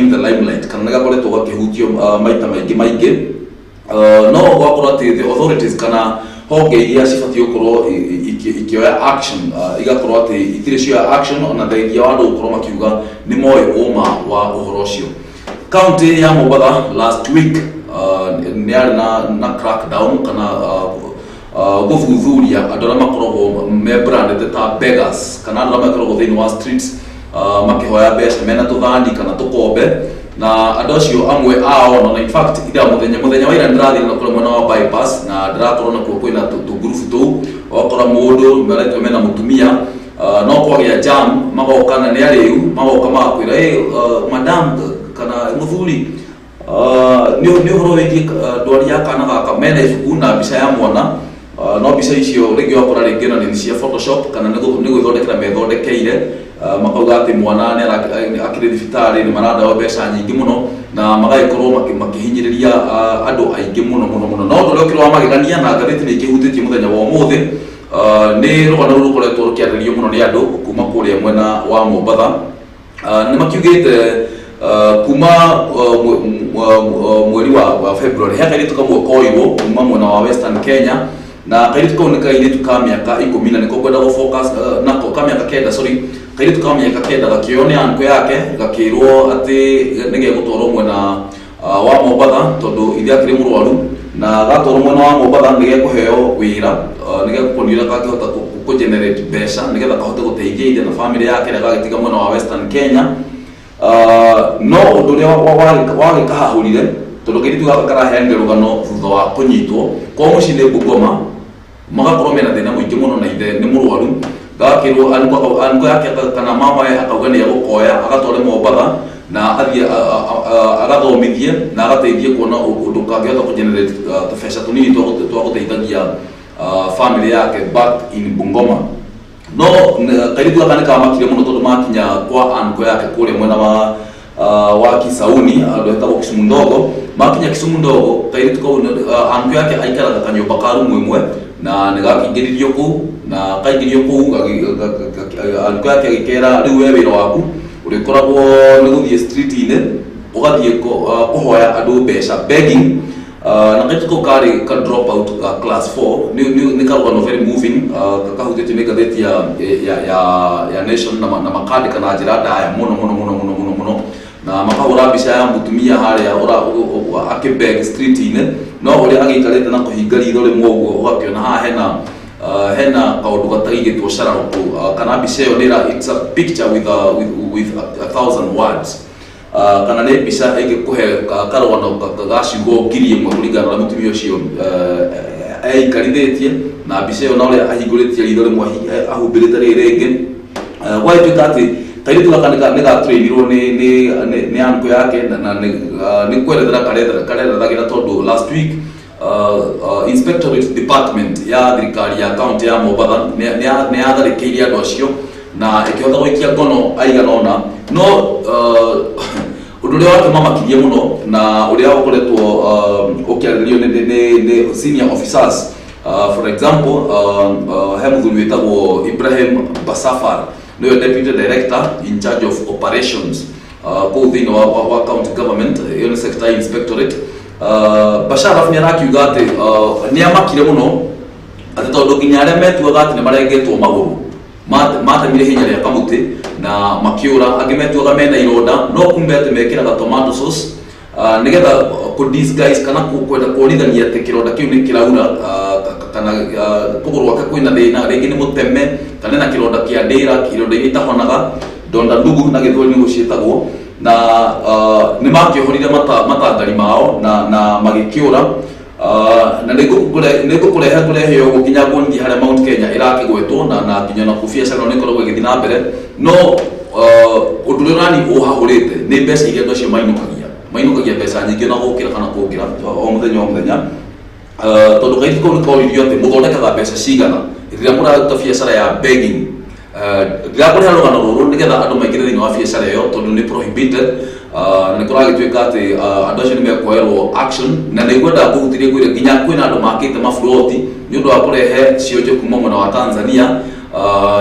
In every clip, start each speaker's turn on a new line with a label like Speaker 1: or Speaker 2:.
Speaker 1: in the limelight kana nĩ gakoretwo gakĩhutio maita maingĩ maingĩ. No gwakorwo atĩ the authorities kana honge iria cibatiĩ gũkorwo ikĩoya action, igakorwo atĩ itirĩ cioya action, ona thengia wa andũ gũkorwo makiuga nĩ moĩ ũma wa ũhoro ũcio. Kaunti ya Mombatha last week nĩ yarĩ na crackdown kana gũthuthuria andũ arĩa makoragwo me branded ta beggars, kana andũ arĩa makoragwo thĩinĩ wa streets makĩhoya mbeca mena tũthani kana tũkombe. Na andũ acio amwe ao, na in fact ira mũthenya wa ira ndĩrathiĩ na kũrĩa mwena wa Bypass na ndĩrakorwo nakuo kwĩna tũngurubu tũu, ũgakora mũndũ maretwo mena mũtumia, no kwagĩa jam magoka na nĩ arĩu, magoka magakwĩra, "Hey, madam kana mũthuri, nĩ ũhoro wĩgiĩ ndwari ya kana gaka." Mena ibuku na mbica ya mwana, no mbica icio rĩngĩ ũgakora rĩngĩ na nĩ cia Photoshop kana nĩ gwĩthondekera methondekeire, makauga atĩ mwana nĩ akĩrĩ thibitarĩ, nĩ marandao mbeca nyingĩ mũno, na magagĩkorwo makĩhinyĩrĩria andũ aingĩ mũno mũno mũno. No ũndũ ũrĩa ũkĩrĩ wa magegania na ngathĩti nĩ ikĩhutĩtie mũthenya wa ũmũthĩ, nĩ rũgano rũu rũkoretwo rũkĩarĩrĩrio mũno nĩ andũ kuma kũrĩa mwena wa Mombatha. Nĩ makiugĩte kuma mweri wa February he kairĩtu kamwe koirwo kuma mwena wa Western Kenya, na kairĩtu kau nĩ kairĩtu ka mĩaka 10, na nĩko ngwenda gũ focus nako, ka mĩaka 9, sorry, kairĩtu ka mĩaka 9 gakĩoywo nĩ uncle yake, gakĩrwo atĩ nĩ gegũtwarwo mwena wa Mombatha tondũ ithe akĩrĩ mũrwaru, na gatwarwo mwena wa Mombatha nĩ gekũheo wĩra, nĩ gegũkonio ũrĩa kangĩhota kũ generate mbeca nĩgetha kahote gũteithia ithe na family yake ĩrĩa gagĩtiga mwena wa Western Kenya. No ũndũ ũrĩa wagĩkahahũrire, tondũ kairĩtu gaka karaheanire rũgano thutha wa kũnyitwo kwao mũciĩ nĩ Bungoma, magakorwo mena thĩna mũingĩ mũno na ithe nĩ mũrwaru, gakĩrwo uncle yake kana mama we akauga nĩ egũkoya agatware Mombatha na athiĩ agathomithie na agateithie kuona ũndũ kangĩhota kũ generate tũbeca tũnini twa gũteithagia family yake back in Bungoma. No kairĩtu gaka nĩ kamakire mũno tondũ makinya kwa uncle yake kũrĩa mwena wa Kisauni, handũ hetagwo Kisumu Ndogo, makinya Kisumu Ndogo, kairĩtu kau uncle yake aikaraga kanyũmba ka rumu ĩmwe, na nĩ gakĩingĩririo kũu, na kaingĩrio kũu uncle yake agĩkera, "Rĩu we wĩra waku ũrĩkoragwo nĩ gũthiĩ street-inĩ, ũgathiĩ kũhoya andũ mbeca, begging." Na kairĩtu kau karĩ ka drop out class 4. Nĩ karũgano very moving, kahutĩtio nĩ ngathĩti ya Nation, na makandĩka na njĩra ndaya mũno mũno mũno mũno mũno mũno, na makahũra mbica ya mũtumia harĩa akĩbeg street-inĩ, no ũrĩa agĩikarĩte na kũhinga ritho rĩmwe ũguo, ũgakĩona haha hena kaũndũ gataigĩtwo cararũkũ, kana mbica ĩyo nĩ it's a picture with a thousand words, kana nĩ mbica ĩngĩkũhe karũgano ga ciugo 1000 kũringana na ũrĩa mũtumia ũcio eikarithĩtie na mbica ĩyo na ũrĩa ahingũrĩtie ritho rĩmwe ahumbĩrĩte rĩrĩ rĩngĩ. Gwagĩtuĩka atĩ kairĩtu gaka nĩ gatrainirwo nĩ uncle yake na nĩ kwerethera karerethagĩra, tondũ last week inspectorate department ya thirikari ya county ya Mombatha nĩ yatharĩkĩire andũ acio na ĩkĩhota gũikia ngono aigana ũna. No ũndũ ũrĩa wakĩmamakirie mũno na ũrĩa ũkoretwo ũkĩarĩrĩrio nĩ senior officers, for example, he mũthuri wĩtagwo Ibrahim Basafar, nĩwe deputy director in charge of operations kũu thĩinĩ wa county government, ĩyo nĩ sector ya inspectorate. Basharaf nĩ arakiuga atĩ nĩ amakire mũno atĩ tondũ nginya arĩa metuaga atĩ nĩ marengetwo magũrũ matemire hinya rĩa kamũtĩ na makĩũra, angĩ metuaga mena ironda, no kumbe atĩ mekĩraga tomato sauce nĩgetha kũ disguise kana kwenda kuonithania atĩ kĩronda kĩu nĩ kĩraura, kana kũgũrũ gwake kwĩna thĩna, rĩngĩ nĩ mũteme kana na kĩronda kĩa ndĩra, ironda iria itahonaga, donda ndugu na Gĩthweri nĩguo ciĩtagwo. Na nĩ makĩohorire matangari mao na magĩkĩũra. Na nĩ ngũkũrehe kũrehe ũguo nginya nguonithie harĩa Mount Kenya ĩrakĩgwetwo na nginya nakuo biacara ĩno nĩ ĩkoragwo ĩgĩthiĩ na mbere. No ũndũ ũrĩa ũrani ũhahũrĩte nĩ mbeca iria andũ acio mainũkagia, mbeca nyingĩ na gũkĩra kana kũngĩra o mũthenya o mũthenya. Tondũ kairĩtu kau nĩ koririo atĩ mũthondekaga mbeca cigana rĩrĩa mũraruta biacara ya begging. Ndirakũrehe rũgano rũrũ nĩgetha andũ maingĩre thĩinĩ wa biacara ĩyo, tondũ nĩ prohibited, na nĩ kũragĩtuĩka atĩ andũ acio nĩ mekuoerwo action. Na nĩ ngwendaga kũhutĩria ngwĩre nginya kwĩna andũ makĩte maburoti nĩ ũndũ wa kũrehe cionje kuma mwena wa Tanzania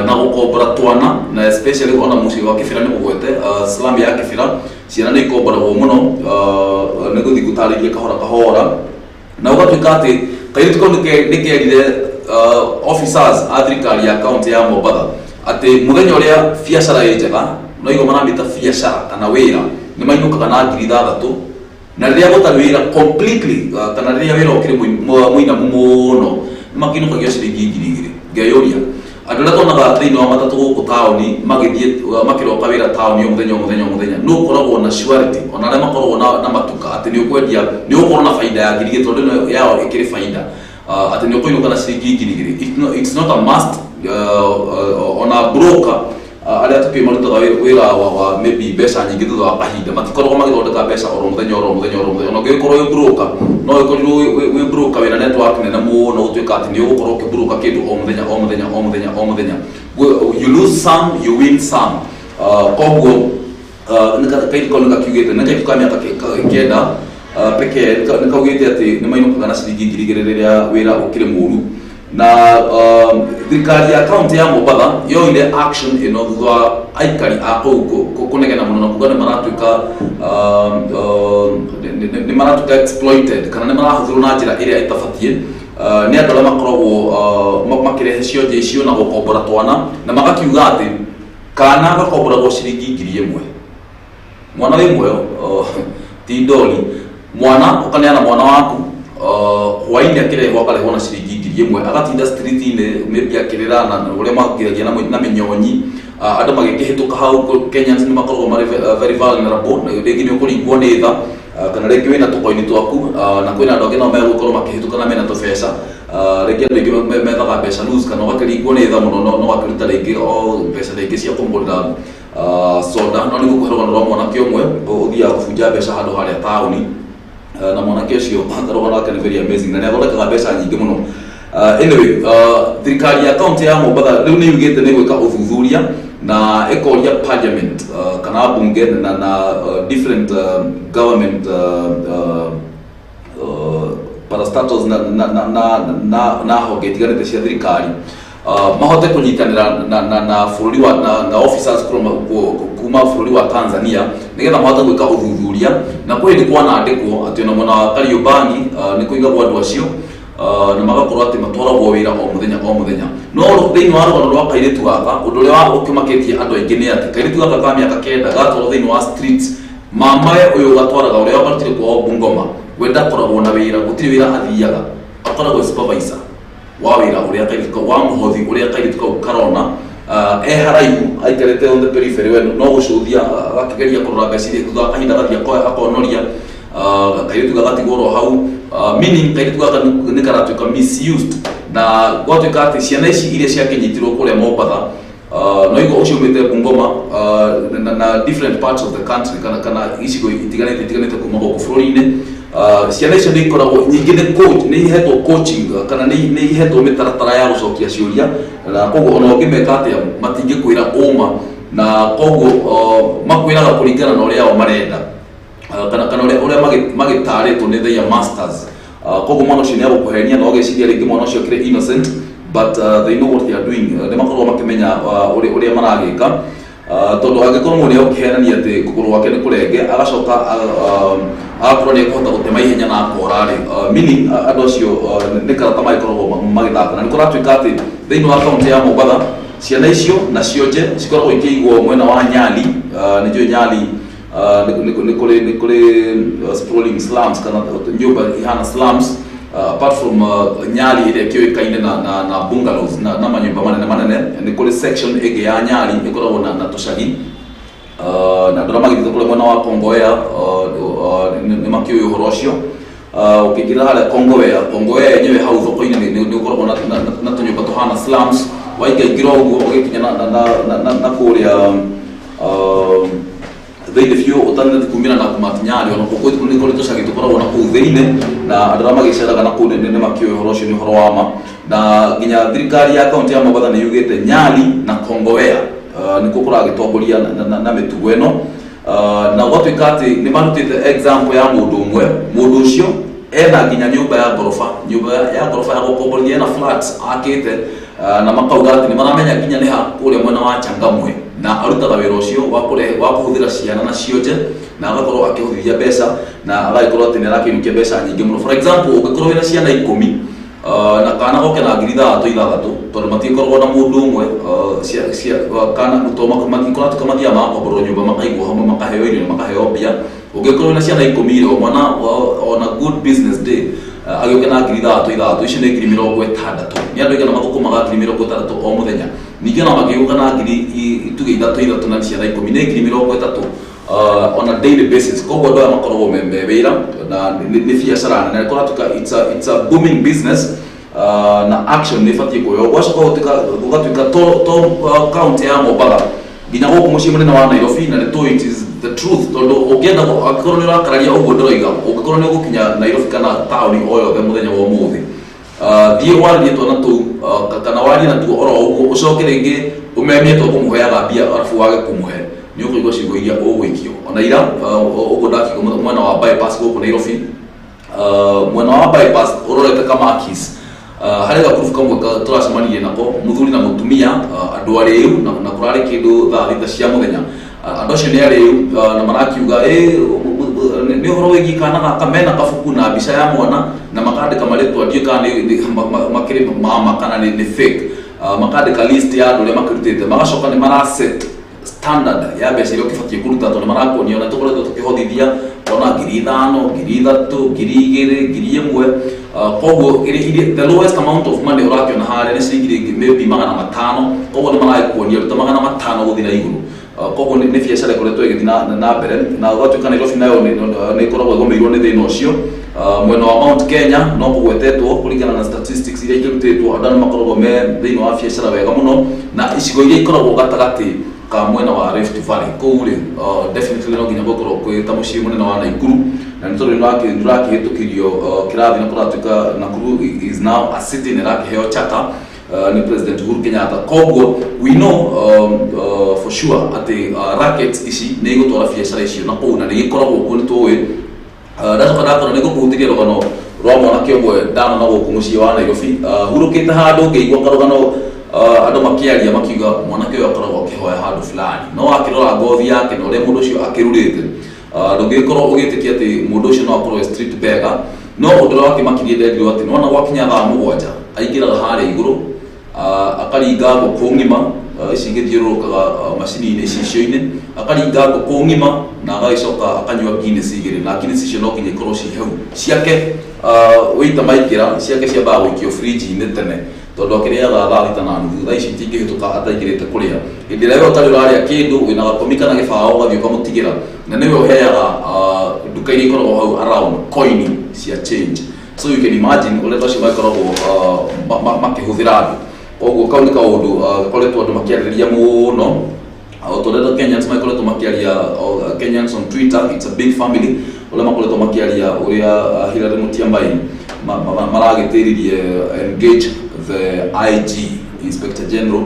Speaker 1: na gũkombora twana, na especially ona mũciĩ wa Kĩbĩra nĩ mũgwete, slum ya Kĩbĩra. Ciana nĩ ikomboragwo mũno, nĩ gũthiĩ gũtarĩria kahora kahora, na ũgatuĩka atĩ kairĩtu kau nĩ kerire officers a thirikari ya kaunti ya Mombatha atĩ mũthenya ũrĩa biacara ĩ njega, no igua maramĩta biacara kana wĩra, nĩ mainũkaga na 6,000, na rĩrĩa gũtarĩ wĩra completely, kana rĩrĩa wĩra ũkĩrĩ mũinamu mũno, nĩ makĩinũkagio ciringi 2,000. Ngeyũria, andũ arĩa tuonaga thĩinĩ wa matatũ gũkũ taũni magĩthiĩ, makĩroka wĩra taũni o mũthenya o mũthenya o mũthenya, nũ ũkoragwo na surety, ona arĩa makoragwo na matuka, atĩ nĩ ũkwendia, nĩ ũgũkorwo na baida ya 2,000, tondũ ĩno yao ĩkĩrĩ baida, atĩ nĩ ũkũinũka na ciringi 2,000? It's not a must. Ona broker arĩa tũkĩũĩ marutaga wĩra wa maybe mbeca nyingĩ thutha wa kahinda, matikoragwo magĩthondeka mbeca oro mũthenya oro mũthenya oro mũthenya. Ona ũngĩgĩkorwo wĩ broker, no ũkorirwo wĩ broker wĩna network nene mũno, gũtuĩka atĩ nĩ ũgũkorwo ũkĩbroker kĩndũ o mũthenya o mũthenya o mũthenya o mũthenya. You lose some, you win some. Koguo kairĩtu kau nĩ gakiugĩte, nĩ kairĩtu ka mĩaka 9 pekee, nĩ kaugĩte atĩ nĩ mainũkaga na ciringi 2,000 rĩrĩa wĩra ũkĩrĩ mũru. Na thirikari ya kaunti ya Mombatha yoire action ĩno thutha wa aikari a kũu kũnegena mũno na kuga nĩ maratuĩka exploited, kana nĩ marahũthĩrwo na njĩra ĩrĩa ĩtabatiĩ nĩ andũ arĩa makoragwo makĩrehe cionje icio na gũkombora twana, na magakiuga atĩ kana gakomboragwo ciringi 1,000. Mwana wĩ muoyo, ti ndori, mwana ũkaneana mwana waku, hwainĩ akĩrehwo akarehwo na ciringi 1,000, agatinda street-inĩ maybe akĩrĩra na ũrĩa makiragia na mĩnyonyi, andũ magĩkĩhĩtũka hau. Kenyans nĩ makoragwo marĩ very vulnerable, na rĩngĩ nĩ ũkũringwo nĩ tha, kana rĩngĩ wĩna tũkoini twaku, na kwĩna andũ angĩ nao megũkorwo makĩhĩtũka na mena tũbeca. Rĩngĩ andũ aingĩ methaga mbeca loose, kana ũgakĩringwo nĩ tha mũno, no wakĩruta rĩngĩ o mbeca rĩngĩ cia kũmũgũrĩra soda. No nĩ gũkũhe rũgano rwa mwanake ũmwe ũthiaga kũbunja mbeca handũ harĩa taũni. Na mwanake ũcio, karũgano gake nĩ very amazing, na nĩ athondekaga mbeca nyingĩ mũno. Anyway, thirikari ya kaunti ya Mombatha rĩu nĩ yugĩte nĩ gwĩka ũthuthuria na ĩkoria parliament, kana bunge na different government parastatals na honge itiganĩte cia thirikari, mahote kũnyitanĩra na bũrũri wa na officers kuma bũrũri wa Tanzania, nĩgetha mahote gwĩka ũthuthuria. Na kwĩ hĩndĩ kwanandĩkwo atĩ ona mwena wa Kariobangi nĩ kũigagwo andũ acio, na magakorwo atĩ matwaragwo wĩra o mũthenya o mũthenya. No thĩinĩ wa rũgano rwa kairĩtu gaka, ũndũ ũrĩa ũkĩmakĩtie andũ aingĩ nĩ atĩ kairĩtu gaka ka mĩaka 9 gatwarwo thĩinĩ wa streets, mamawe ũyũ gatwaraga, ũrĩa wamarutire kwao Bungoma, we ndakoragwo na wĩra, gũtirĩ wĩra athiaga, akoragwo supervisor wa wĩra ũrĩa kairĩtu kau, wa mũhothi ũrĩa kairĩtu kau karona. E haraihu aikarĩte on the periphery, we no gũcũthia, agakĩgeria kũrora mbeca iria thutha wa kahinda agathiĩ akonoria, kairĩtu gagatigwo oro hau, meaning kairĩtu gaka nĩ karatuĩka misused. Na gwatuĩka atĩ ciana ici iria ciakĩnyitirwo kũrĩa Mombatha, no igua ũcio umĩte Bungoma, na different parts of the country, kana icigo itiganĩte itiganĩte kuma gũkũ bũrũri-inĩ, ciana icio nĩ ikoragwo nyingĩ nĩ coach, nĩ ihetwo coaching, kana nĩ ihetwo mĩtaratara ya gũcokia ciũria, na koguo ona ũngĩmeka atĩa matingĩkwĩra ũma, na koguo makwĩraga kũringana na ũrĩa o marenda, kana ũrĩa magĩtarĩtwo nĩ their masters. Koguo mwana ũcio nĩ agũkũhenia na ũgeciria rĩngĩ mwana ũcio akĩrĩ innocent, but they know what they are doing. Nĩ makoragwo makĩmenya ũrĩa maragĩka, tondũ angĩkorwo mũndũ nĩ egũkĩhenania atĩ kũgũrũ gwake nĩ kũrenge, agacoka agakorwo nĩ ekũhota gũtema ihenya na akora rĩ, meaning andũ acio nĩ karata magĩkoragwo magĩthaka. Na nĩ kũratuĩka atĩ thĩinĩ wa kaunti ya Mombatha, ciana icio na cionje cikoragwo ikĩigwo mwena wa Nyali. Nĩ njũĩ Nyali, nĩ kũrĩ sprawling slums, kana nyũmba ihana slums, apart from Nyali ĩrĩa ĩkĩũĩkaine na bungalows na manyũmba manene manene. Nĩ kũrĩ section ĩngĩ ya Nyali ĩkoragwo na tũcagi, na andũ arĩa magĩthiĩte kũrĩa mwena wa Kongowea nĩ makĩũĩ ũhoro ũcio. Ũkĩingĩra harĩa Kongowea, Kongowea yenyewe hau thoko-inĩ nĩ ũkoragwo na tũnyũmba tũhana slums. Waingaingĩra ũguo ũgĩkinya na kũrĩa thĩinĩ biũ, ũtanathiĩ kumĩra na Kumatinyari, ona kũu nĩ kũrĩ tũcagi tũkoragwo na kũu thĩinĩ, na andũ arĩa magĩceraga na kũu nĩ makĩũĩ ũhoro ũcio nĩ ũhoro wa ma. Na nginya thirikari ya kaunti ya Mombatha nĩ yugĩte Nyali na Kongowea nĩkuo kũragĩtongoria na mĩtugo ĩno. Na gwatuĩka atĩ nĩ marutĩte example ya mũndũ ũmwe. Mũndũ ũcio ena nginya nyũmba ya ngoroba, nyũmba ya ngoroba ya gũkomborithia, ena flats akĩte, na makauga atĩ nĩ maramenya nginya nĩ ha kũrĩa mwena wa Changamwe. Na arutaga wĩra ũcio wa kũrehe, wa kũhũthĩra ciana na cionje, na agakorwo akĩhũthithia mbeca, na agagĩkorwo atĩ nĩ arakĩinũkia mbeca nyingĩ mũno. For example, ũngĩkorwo wĩna ciana 10, na kana goke na ngiri ithathatũ ithathatũ, tondũ matikoragwo na mũndũ ũmwe, cia kana to matikũratuĩka, mathiaga magakomborwo nyũmba, makaigwo hamwe, makaheo irio na makaheo mbia. Ũngĩkorwo na ciana 10 rĩ, o mwana on a good business day agĩũke na ngiri ithathatũ ithathatũ, icio nĩ ngiri 60. Nĩ andũ aigana mathũkũmaga ngiri 60 o mũthenya? Ningĩ ona mangĩgĩũka na ngiri tuge ithatũ ithatũ, na ciana 10, nĩ ngiri 30 on a daily basis. Koguo andũ aya makoragwo me wĩra na nĩ biacara nene kũratuĩka. It's a booming business, na action nĩ ĩbatiĩ kuoywo. Gwacoka gũgatuĩka to county ya Mombatha, nginya gũkũ mũciĩ mũnene wa Nairobi. Na nĩ tũĩ it is the truth, tondũ ũngĩenda, angĩkorwo nĩ ũrakararia ũguo ndĩroiga, ũngĩkorwo nĩ ũgũkinya Nairobi kana taũni o yothe mũthenya wa ũmũthĩ, thiĩ warĩrie twana tũu, kana warie natuo oro ũguo, ũcoke rĩngĩ ũmemie to kũmũheaga mbia, arabu wage kũmũhe, nĩ ũkũigua ciugo iria ũgũikio. Ona ira ũguo ndakiuga, mwena wa Bypass gũkũ Nairobi, mwena wa Bypass ũrorete Kamakis, harĩ gakurubu kamwe tũracemanirie nako, mũthuri na mũtumia, andũ arĩu, na kũrarĩ kĩndũ thaa 6 cia mũthenya. Andũ acio nĩ arĩu, na marakiuga nĩ ũhoro wĩgiĩ kana gaka, mena kabuku na mbica ya mwana na makandĩka marĩtwa. Ndiũĩ kana nĩ makĩrĩ mama kana nĩ fake. Makandĩka list ya andũ arĩa makĩrutĩte, magacoka nĩ maraset standard ya mbeca iria ũkĩbatiĩ kũruta, tondũ marakuonia ona tũkoretwo tũkĩhothithia ona 5000, 3000, 2000, 1000. Koguo the lowest amount of money ũrakĩona harĩa nĩ ciringi rĩngĩ maybe 500. Koguo nĩ maragĩkuonia ruta 500 gũthiĩ na igũrũ. Koguo nĩ biacara ĩkoretwo ĩgĩthiĩ na mbere, na ũgatuĩka Nairobi nayo nĩ ĩkoragwo ĩgũmĩirwo nĩ thĩna ũcio. Mwena wa Mount Kenya no kũgwetetwo, kũringana na statistics iria ikĩrutĩtwo, andũ nĩ makoragwo me thĩinĩ wa biacara wega mũno, na icigo iria ikoragwo gatagatĩ ka mwena wa Rift Valley kũu rĩ, definitely no nginya gũkorwo kwĩ ta mũciĩ mũnene wa Nakuru, na nĩ tondũ nĩ ũrakĩhĩtũkirio kĩrathi na kũratuĩka Nakuru is now a city, na ĩrakĩheo charter nĩ President Uhuru Kenyatta. Koguo we know for sure atĩ rackets ici nĩ igũtwara biacara icio na kũu, na nĩ igĩkoragwo kuo, nĩ tũĩ. Ndacoka ndakora nĩ ngũkũhutĩria rũgano rwa mwanake ũmwe ndanona gũkũ mũciĩ wa Nairobi. Hurũkĩte handũ ngĩigua karũgano, andũ makĩaria makiuga mwanake ũyũ akoragwo akĩhoya handũ fulani, no akĩrora ngothi yake na ũrĩa mũndũ ũcio akĩrurĩte, ndũngĩgĩkorwo ũgĩtĩkia atĩ mũndũ ũcio no akorwo e street beggar. No ũndũ ũrĩa wakĩmakirie, nderirwo atĩ nĩwona gwakinya thaa 7 aingĩraga harĩa igũrũ, akaringa ngũkũ ng'ima, ici igĩthiũrũrũkaga macini-inĩ, icicio-inĩ, akaringa ngũkũ ng'ima na agagĩcoka akanyua Guinness igĩrĩ, na Guinness icio no nginya ikorwo ci hehu ciake. Wĩita maingĩra, ciake ciambaga gũikio fridge-inĩ tene, tondũ akĩrĩaga thaa 6:30. Thaa ici itingĩhĩtũka ataingĩrĩte kũrĩa. Hĩndĩ ĩrĩa we ũtarĩ ũrarĩa kĩndũ, wĩna gakomi kana gĩbaũ, ũgathiĩ ũkamũtigĩra, na nĩwe ũheaga nduka iria ikoragwo hau around coin cia change. So you can imagine ũrĩa andũ acio magĩkoragwo makĩhũthĩra andũ. Koguo kau nĩ kaũndũ gakoretwo andũ makĩarĩrĩria mũno, o ta ũrĩa Kenyans makoretwo makĩaria, Kenyans on Twitter, it's a big family, ũrĩa makoretwo makĩaria ũrĩa Hilary Mutyambai maragĩtĩririe engage the IG, Inspector General.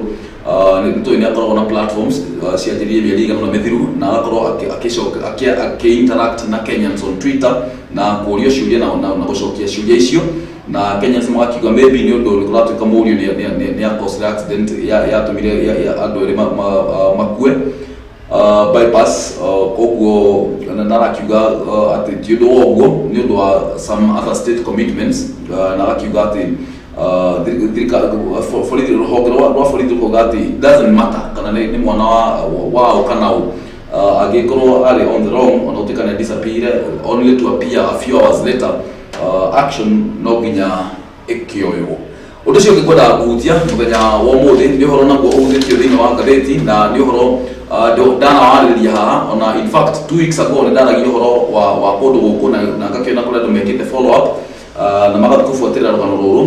Speaker 1: Nĩ tũĩ nĩ akoragwo na platforms cianjĩrĩirie mĩeri ĩigana ũna mĩthiru, na agakorwo akĩcoka akĩ-interact na Kenyans on Twitter na kũrio ciũria na gũcokia ciũria icio, na Kenyans magakiuga maybe nĩ ũndũ nĩ kũratuĩka mũriũ nĩ acauseire accident yatũmire andũ erĩ makue Bypass. Koguo na arakiuga atĩ ti ũndũ wa ũguo, nĩ ũndũ wa some other state commitments, na agakiuga atĩ thirikari, borithi, rũhonge rwa borithi rũkauga atĩ it doesn't matter kana nĩ mwana wa ũ kana ũ, angĩkorwo arĩ on the wrong, ona ũtuĩka nĩ disappear only to appear a few hours later, action no nginya ĩkĩoywo. Ũndũ ũcio ũngĩ ngwendaga kũhutia mũthenya wa ũmũthĩ nĩ ũhoro naguo ũhutĩtio thĩinĩ wa ngathĩti, na nĩ ũhoro ndanawarĩrĩria haha. Ona in fact 2 weeks ago nĩ ndaragia ũhoro wa kũndũ gũkũ, na ngakĩona kũrĩa andũ mekĩte follow up, na magathiĩ kũbuatĩrĩra rũgano rũrũ,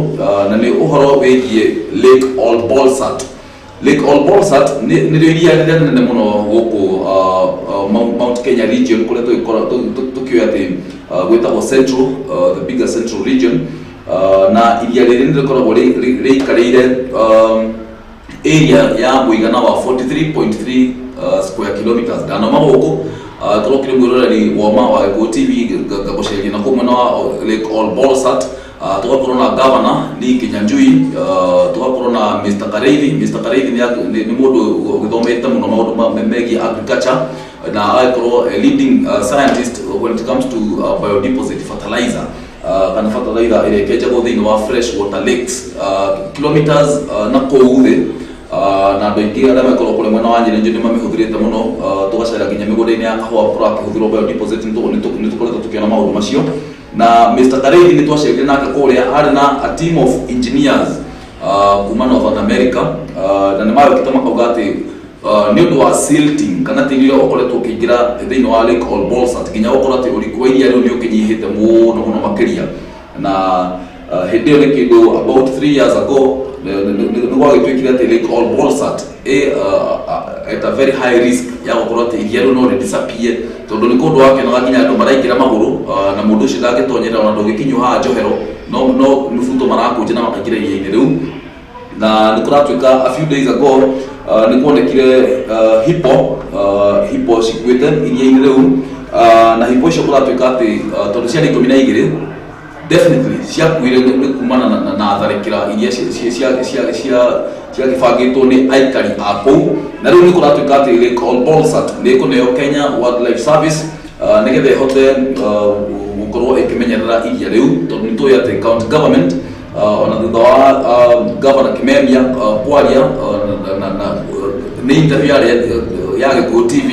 Speaker 1: na nĩ ũhoro wĩgiĩ Lake Olbolosat. Lake Olbolosat nĩrĩo iria rĩrĩa rĩnene mũno gũkũ Mount Kenya region, kũrĩa tũkĩũĩ atĩ gwĩtagwo central, the bigger central region, na iria rĩrĩ nĩ rĩkoragwo rĩikarĩire area ya mũigana wa 43.3 square kilometers. Ndanoma gũkũ, korwo kĩrĩ mwĩroreri woma wa Gĩkũyũ TV, ngagũceria na kũu mwena wa Lake Olbolosat. Tũgakorwo na governor Lee Kinyanjui, tũgakorwo na Mr. Kareithi. Mr. Kareithi nĩ mũndũ ũgĩthomete mũno maũndũ megiĩ agriculture na agagĩkorwo a leading scientist when it comes to biodeposit fertilizer, kana fertilizer ĩrĩa ĩkĩenjagwo thĩinĩ wa fresh water lakes kilometers na kũu thĩ. Na andũ aingĩ arĩa makoragwo kũrĩa mwena wa Nyeri nĩ mamĩhũthĩrĩte mũno. Tũgacera nginya mĩgũnda-inĩ ya kahũa kũrakĩhũthĩrwo biodeposit. Nĩ tũkoretwo tũkĩona maũndũ macio. Na Mr. Kareithi nĩ twacerire nake kũrĩa, arĩ na a team of engineers kuma Northern America, na nĩ magĩũkĩte makauga atĩ nĩ ũndũ wa silting kana tĩri ũrĩa ũkoretwo ũkĩingĩra thĩinĩ wa Lake Olbolsat, nginya gũkorwo atĩ ũriku wa iria rĩu nĩ ũkĩnyihĩte mũno mũno makĩria. Na hĩndĩ ĩyo nĩ kĩndũ about 3 years ago nĩ gwagĩtuĩkire atĩ Lake Olbolsat ĩ at a very high risk ya gũkorwo atĩ iria rĩu no rĩ disappear, tondũ nĩ kũndũ wakĩonaga nginya andũ maraingĩra magũrũ, na mũndũ ũcio ndangĩtonyerera ona ndũngĩkinywo haha njohero, no mĩbuto marakũnja na makaingĩra iria-inĩ rĩu. Na nĩ kũratuĩka a few days ago nĩ kuonekire hippo cikuĩte iria-inĩ rĩu. Na hippo icio kũratuĩka atĩ tondũ ciarĩ 12, definitely ciakuire nĩ kumana na tharĩkĩra iria ciagĩbangĩtwo nĩ aikari a kũu. Na rĩu nĩ kũratuĩka atĩ Lake Olbolsat nĩ ĩkũneo Kenya Wildlife Service, nĩgetha ĩhote gũkorwo ĩkĩmenyerera iria rĩu, tondũ nĩ tũĩ atĩ county government, ona thutha wa governor Kimemia kwaria na nĩ interview yarĩ ya Gĩkũyũ TV,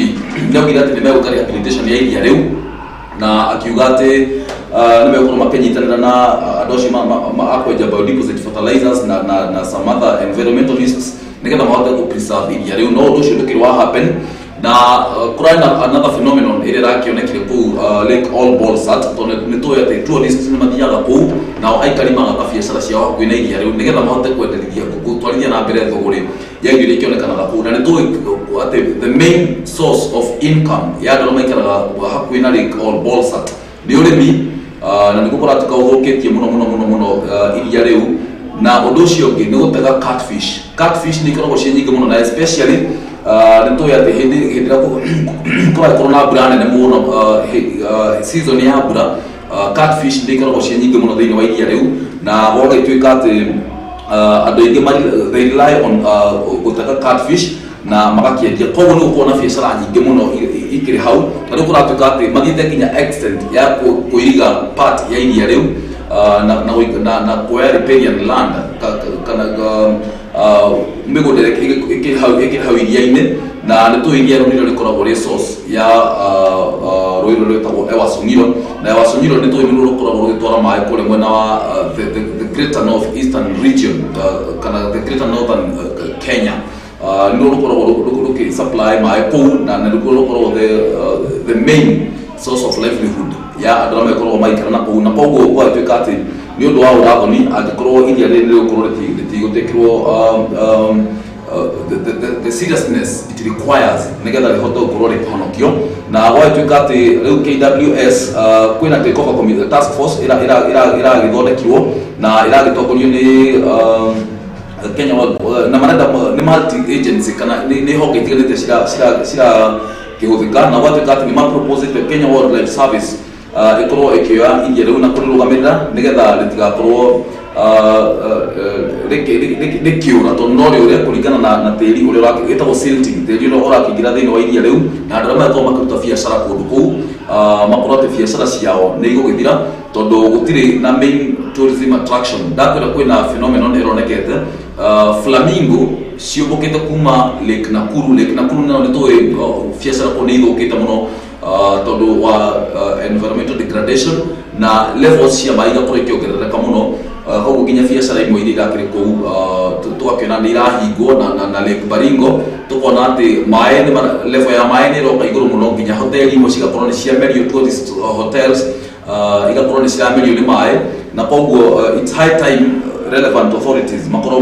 Speaker 1: nĩ augire atĩ nĩ megũka rehabilitation ya iria rĩu, na akiuga atĩ nĩ megũkorwo makĩnyitanĩra na andũ acio a kwenja biodeposit fertilizers na some other environmentalists, nĩgetha mahote gũ preserve iria rĩu. No ũndũ ũcio ndũkĩrĩ wa happen. Na kũrarĩ na another phenomenon ĩrĩa ĩrakĩonekire kũu Lake Olbolsat, tondũ nĩ tũĩ atĩ tourists nĩ mathiaga kũu, nao aikari magaka biacara ciao hakuhĩ na iria rĩu, nĩgetha mahote kwenderithia gũtwarithia na mbere thũgũrĩ ya irio iria ikĩonekanaga kũu. Na nĩ tũĩ atĩ the main source of income ya andũ arĩa maikaraga hakuhĩ na Lake Olbolsat nĩ ũrĩmi, na nĩguo kũratuĩka ũthũkĩtie mũno mũno mũno mũno iria rĩu. Na ũndũ ũcio ũngĩ nĩ gũtega catfish. Catfish nĩ ikoragwo ciĩ nyingĩ mũno, na especially nĩ tũĩ atĩ hĩndĩ ĩrĩa kũragĩkorwo na mbura nene mũno, season ya mbura, catfish nĩ ikoragwo ciĩ nyingĩ mũno thĩinĩ wa iria rĩu. Na gwagĩtuĩka atĩ andũ aingĩ they rely on gũtega catfish na magakĩendia, koguo nĩ gũkorwo na biacara nyingĩ mũno ikĩrĩ hau. Na rĩu kũratuĩka atĩ mathiĩte nginya extent ya kũiriga part ya iria rĩu, na kuoya riparian land kana mĩgũnda ĩrĩa ĩkĩrĩ hau iria-inĩ. Na nĩ tũĩ iria rĩu nĩrĩo rĩkoragwo rĩ source ya rũĩ rũrĩa rwĩtagwo Ewaso Nyiro, na Ewaso Nyiro nĩ tũĩ nĩruo rũkoragwo rũgĩtwara maĩ kũrĩa mwena wa the greater north eastern region, kana the greater northern Kenya. Nĩruo rũkoragwo rũkĩ supply maĩ kũu, na nĩruo rũkoragwo the main source of livelihood ya andũ arĩa makoragwo maikara na kũu. Na koguo gũgatuĩka atĩ nĩ ũndũ wa ũrathoni angĩkorwo iria rĩrĩ rĩgũkorwo rĩtigũtĩkĩrwo the seriousness it requires nĩgetha rĩhote gũkorwo rĩkĩhonokio. Na gwagĩtuĩka atĩ rĩu KWS, kwĩna takeover committee, task force ĩragĩthondekirwo na ĩragĩtongorio nĩ Kenya na marenda nĩ multi agency kana nĩ honge itiganĩte cira kĩhũthĩka. Na gwatuĩka atĩ nĩ maproposĩte Kenya Wildlife Service ĩkorwo ĩkĩoya iria rĩu na kũrĩrũgamĩrĩra, nĩgetha rĩtigakorwo rĩkĩũra, tondũ no rĩũre kũringana na tĩri ũrĩa wĩtagwo silting, tĩri ũrĩa ũrakĩingĩra thĩinĩ wa iria rĩu. Na andũ arĩa magĩkorwo makĩruta biacara kũndũ kũu, makorwo atĩ biacara ciao nĩ igũgĩthira, tondũ gũtirĩ na main tourism attraction. Ndakwĩra kwĩna phenomenon ĩronekete, flamingo ciũmbũkĩte kuma Lake Nakuru. Lake Nakuru nayo nĩ tũĩ biacara kũu nĩ ithũkĩte mũno, tondũ wa environmental degradation na levels cia maĩ igakorwo ikĩongerereka mũno. Koguo nginya biacara imwe iria irakĩrĩ kũu tũgakĩona nĩ irahingwo. Na Lake Baringo tũkona atĩ maĩ level ya maĩ nĩ ĩroka igũrũ mũno, nginya hoteli imwe cigakorwo nĩ ciamerio, tourist hotels igakorwo nĩ ciramerio nĩ maĩ. Na koguo it's high time relevant authorities makorwo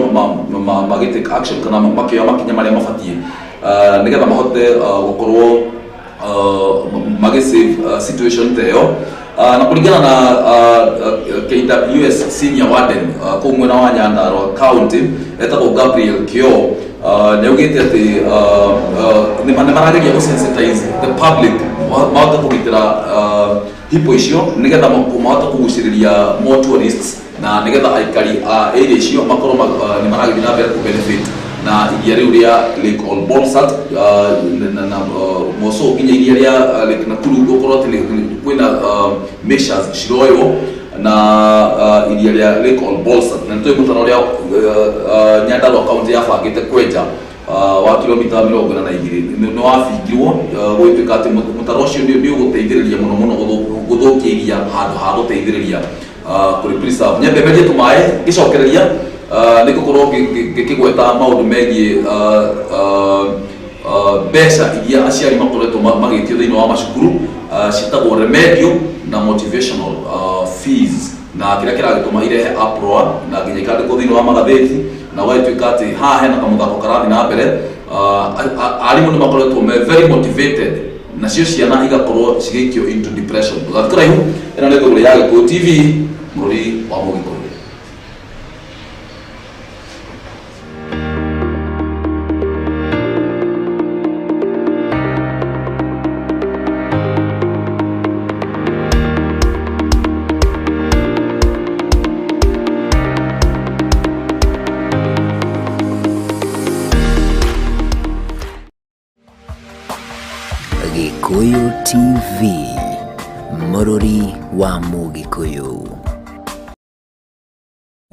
Speaker 1: magĩ take action kana makĩoya makinya marĩa mabatiĩ, nĩgetha mahote gũkorwo magĩ save situation ta ĩyo. Na kũringana na KWS senior warden kũu mwena wa Nyandarua County etagwo Gabriel Kio, nĩ augĩte atĩ nĩ marageria gũ sensitize the public mahote kũgitĩra hippo icio, nĩgetha mahote kũgucĩrĩria more tourists. Na nĩgetha aikari a area icio makorwo nĩ maragĩthiĩ na mbere kũ benefit na iria rĩu rĩa Lake Olbolosat, na moco nginya iria rĩa Lake Nakuru gũkorwo atĩ kwĩna measures ciroywo na iria rĩa Lake Olbolosat. Na nĩtũĩ mũtaro ũrĩa Nyandarua County yabangĩte kwenja wa kilomita 42 nĩ wabingirwo, gũgĩtuĩka atĩ mũtaro ũcio nĩ ũgũteithĩrĩria mũno mũno gũthũkia iria handũ ha gũteithĩrĩria kũrĩ preserve. Nyambe merie tũmaĩ ngĩcokereria, nĩ ngũkorwo ngĩkĩgweta maũndũ megiĩ mbeca iria aciari makoretwo magĩtio thĩinĩ wa macukuru, ciĩtagwo remedial na motivational fees, na kĩrĩa kĩragĩtũma irehe uproar na nginya ikandĩkwo thĩinĩ wa magathĩti, na gũgagĩtuĩka atĩ haha hena kamũthako karathiĩ na mbere. Arimũ nĩ makoretwo me very motivated, nacio ciana igakorwo cigĩikio into depression. Ndũgathiĩ kũraihu, ĩno nĩ Thũgũrĩ ya Gĩkũyũ TV, bũrũri wa Mũgĩkũyũ.
Speaker 2: Gikuyu TV, Mũrũri wa Mũgĩkũyũ.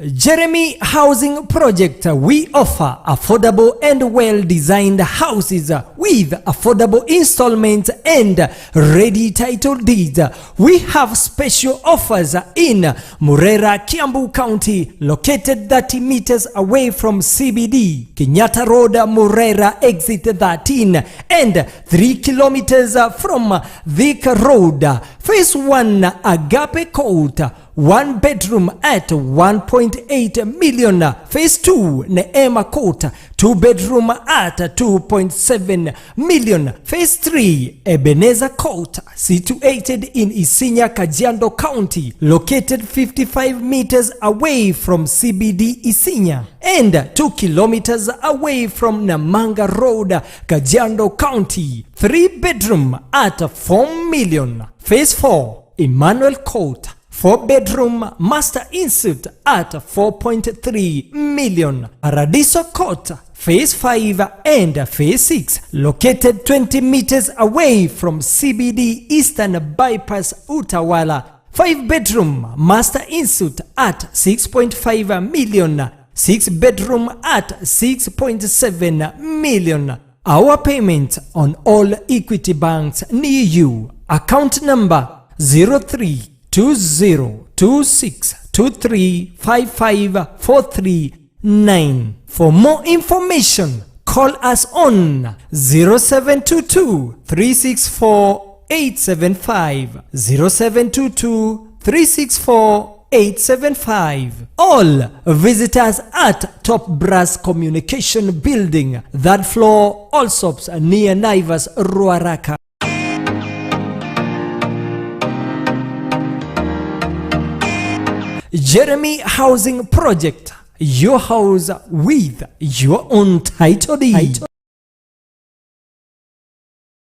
Speaker 3: Jeremy Housing Project. We offer affordable and well-designed houses with affordable installments and ready title deeds. We have special offers in Murera, Kiambu County, located 30 meters away from CBD, Kenyatta Road, Murera, exit 13, and 3 kilometers from Thika Road. Phase 1, Agape Court, 1 bedroom at 1.8 million. Phase 2, Neema Court, 2 bedroom at 2.7 million. Phase 3, Ebenezer Court, situated in Isinya, Kajiado County, located 55 meters away from CBD Isinya and 2 kilometers away from Namanga Road, Kajiado County. 3 bedroom at 4 million. Phase 4, Emmanuel Court, 4 bedroom master ensuite at 4.3 million. Paradiso Court, Phase 5 and Phase 6, located 20 meters away from CBD Eastern Bypass Utawala. 5 bedroom master ensuite at 6.5 million. 6 bedroom at 6.7 million. Our payment on all Equity banks near you. Account number 032026235543 9. For more information, call us on 0722 364 875, 0722 364 875. All visitors at Top Brass Communication Building, third floor, Allsops, near Naivas, Ruaraka. Jeremy Housing Project, your house with your own title deed.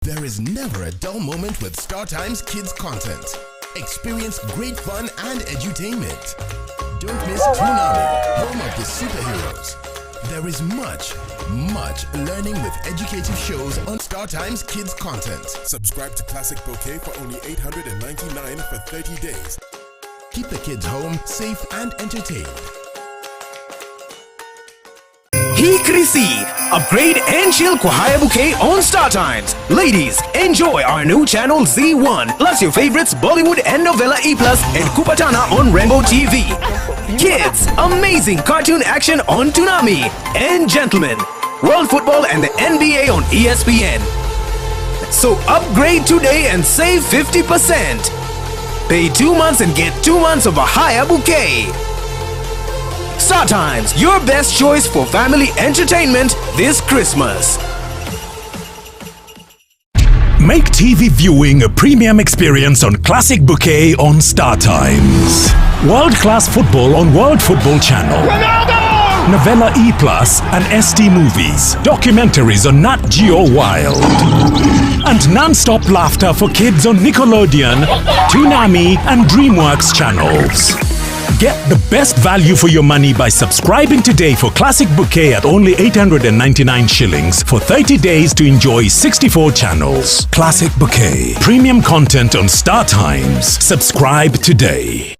Speaker 4: There is never a dull moment with StarTimes Kids content. Experience great fun and edutainment. Don't miss Toonami, home of the superheroes. There is much, much learning with educative shows on StarTimes Kids content.
Speaker 5: Subscribe to Classic Bouquet for only 899 for 30 days.
Speaker 4: Keep the kids home, safe and entertained.
Speaker 6: Hii Krisi, upgrade and chill kwa Haya Bouquet on Star Times. Ladies, enjoy our new channel Z1, plus your favorites Bollywood and Novella E Plus and Kupatana on Rainbow TV. Kids, amazing cartoon action on Toonami. And gentlemen, World Football and the NBA on ESPN. So upgrade today and save 50%. Pay 2 months and get 2 months of a Haya Bouquet. Star Times, your best choice for family entertainment this Christmas.
Speaker 7: Make TV viewing a premium experience on Classic Bouquet on Star Times. World-class football on World Football Channel.
Speaker 8: Ronaldo!
Speaker 7: Novella E Plus and ST Movies. Documentaries on Nat Geo Wild. And non-stop laughter for kids on Nickelodeon, Toonami and DreamWorks channels. Get the best value for your money by subscribing today for Classic Bouquet at only 899 shillings for 30 days to enjoy 64 channels. Classic Bouquet. Premium content on Star Times. Subscribe today.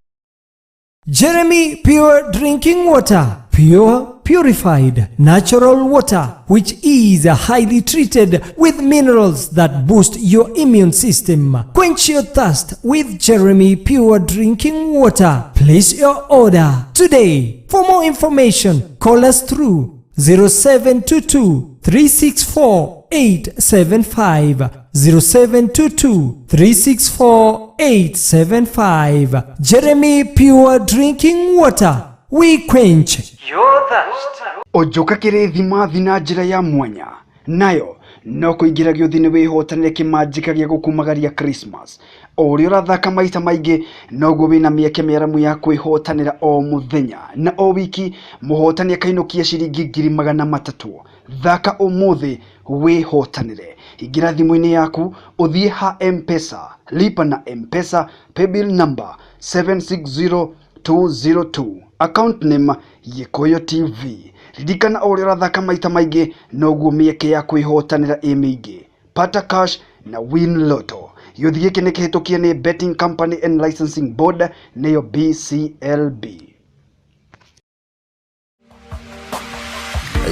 Speaker 3: Jeremy Pure Drinking Water. Pure, purified, natural water, which is highly treated with minerals that boost your immune system. Quench your thirst with Jeremy Pure Drinking Water. Place your order today. For more information, call us through 0722 364 875. 0722 364 875. Jeremy Pure Drinking Water. We quench your thirst.
Speaker 8: Ojoka kĩrĩthimathi na njĩra ya mwanya nayo no kũingĩra gĩũthi-inĩ wĩhotanĩre kĩmanjĩka gĩa gũkumagaria Christmas. O ũrĩa ũrathaka maita maingĩ noguo wĩna mĩeke mĩaramu ya kwĩhotanĩra o mũthenya na o wiki mũhotani akainũkia ciringi 300,000. Thaka ũmũthĩ wĩhotanĩre. Ingĩra thimũ-inĩ yaku ũthiĩ ha M-Pesa, lipa na M-Pesa paybill number 760202, account name Gĩkũyũ TV. Ririkana o ũrĩa ũrathaka maita maingĩ noguo mĩeke ya kwĩhotanĩra ĩ mĩingĩ. Pata Cash na Win Lotto. Gĩũthi gĩkĩ nĩ kĩhĩtũkie nĩ Betting Company and Licensing Board nĩyo BCLB.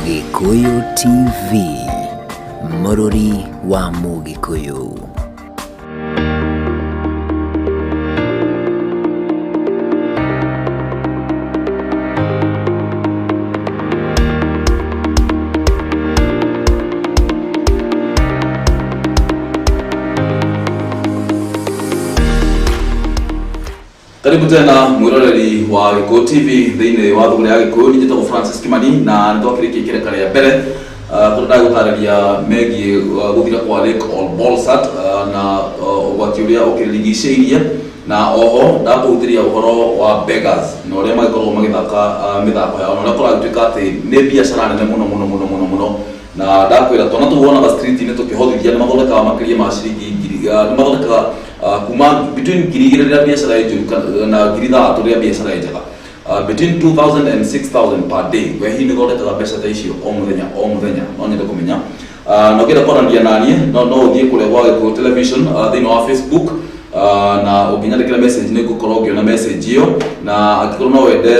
Speaker 2: Gĩkũyũ TV, mũrũri wa Mũgĩkũyũ.
Speaker 1: Karibu tena mwiroreri wa Gĩkũyũ TV thĩinĩ wa thũgũrĩ ya Gĩkũyũ. Niĩ njĩtagwo Francis Kimani na nĩ twakĩrĩkia ikereka rĩa mbere kũrĩa ndagũtarĩria megiĩ gũthira kwa Lake Ol Bolsat na ũgwati ũrĩa ũkĩrigicĩirie, na oho ndakũhutĩria ũhoro wa beggars na ũrĩa magĩkoragwo magĩthaka mĩthako yao na ũrĩa kũragĩtuĩka atĩ nĩ biacara nene mũno mũno mũno mũno mũno. Na ndakwĩra twana tũu wonaga street-inĩ tũkĩhothithia nĩ mathondekaga makĩria ma ciringi ngiri, nĩ mathondekaga kuma between 2,000 rĩrĩa biacara ĩ njũru na 3,000 rĩrĩa biacara ĩ njega, between 2,000 and 6,000 per day. We hihi nĩ ũthondekaga mbeca ta icio o mũthenya o mũthenya? No nyende kũmenya. Na ũngĩenda kwaranĩria naniĩ no ũthiĩ kũrĩa gwa Gĩkũyũ Television thĩinĩ wa Facebook, na ũngĩnyandĩkĩra message nĩ ngũkorwo ngĩona message ĩyo. Na angĩkorwo no wende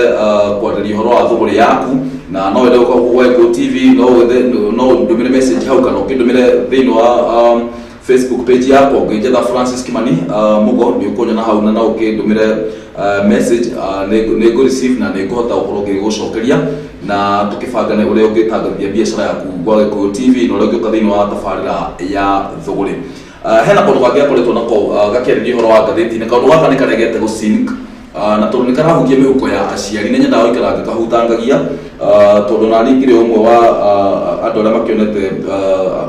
Speaker 1: kwarĩria ũhoro wa thũgũrĩ yaku na no wende gũka gwa Gĩkũyũ TV, no wende no ndũmĩre message hau kana ũkĩndũmĩre thĩinĩ wa Facebook page yakwa. Ũngĩnjetha Francis Kimani Mugo nĩ ũkũnyona hau, na no ũkĩndũmĩre message, nĩ ngũ receive na nĩ ngũhota gũkorwo ngĩgũcokeria na tũkĩbangane ũrĩa ũngĩtangathia biacara yaku gwa Gĩkũyũ TV na ũrĩa ũngĩũka thĩinĩ wa tabarĩra ya thũgũrĩ. Hena kaũndũ kangĩ gakoretwo nako gakĩarĩria ũhoro wa ngathĩti-inĩ. Kaũndũ gaka nĩ karegete gũ-sink, na tondũ nĩ karahutia mĩhuko ya aciari nĩ nyendaga gũikara ngĩkahutangagia, tondũ nani ngĩrĩ ũmwe wa andũ arĩa makĩonete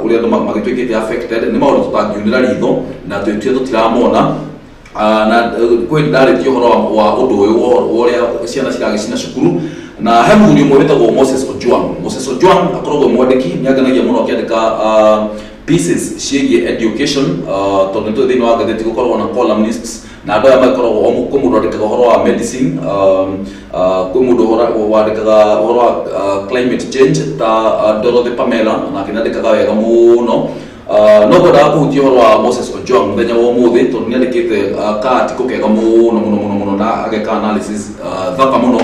Speaker 1: ũrĩa andũ magĩtuĩkĩte affected nĩ maũndũ tũtangiunĩra ritho na twĩtue tũtiramona. Na kwĩ ndarĩtie ũhoro wa ũndũ ũyũ wa ũrĩa ciana ciragĩcina cukuru, na he mũthuri ũmwe wĩtagwo Moses Ojwang. Moses Ojwang akoragwo mwandĩki, nĩ angenagia mũno akĩandĩka pieces ciĩgiĩ education, tondũ nĩ tũĩ thĩinĩ wa ngathĩti gũkoragwo na columnists na andũ aya magĩkoragwo kwĩ mũndũ wandĩkaga ũhoro wa medicine, kwĩ mũndũ wandĩkaga ũhoro wa climate change ta Dorothy Pamela, nake nĩandĩkaga wega mũno. No ngwendaga kũhutia ũhoro wa Moses Ojwang mũthenya wa ũmũthĩ tondũ nĩandĩkĩte ka article kega mũno mũno mũno mũno na ageka analysis thaka mũno.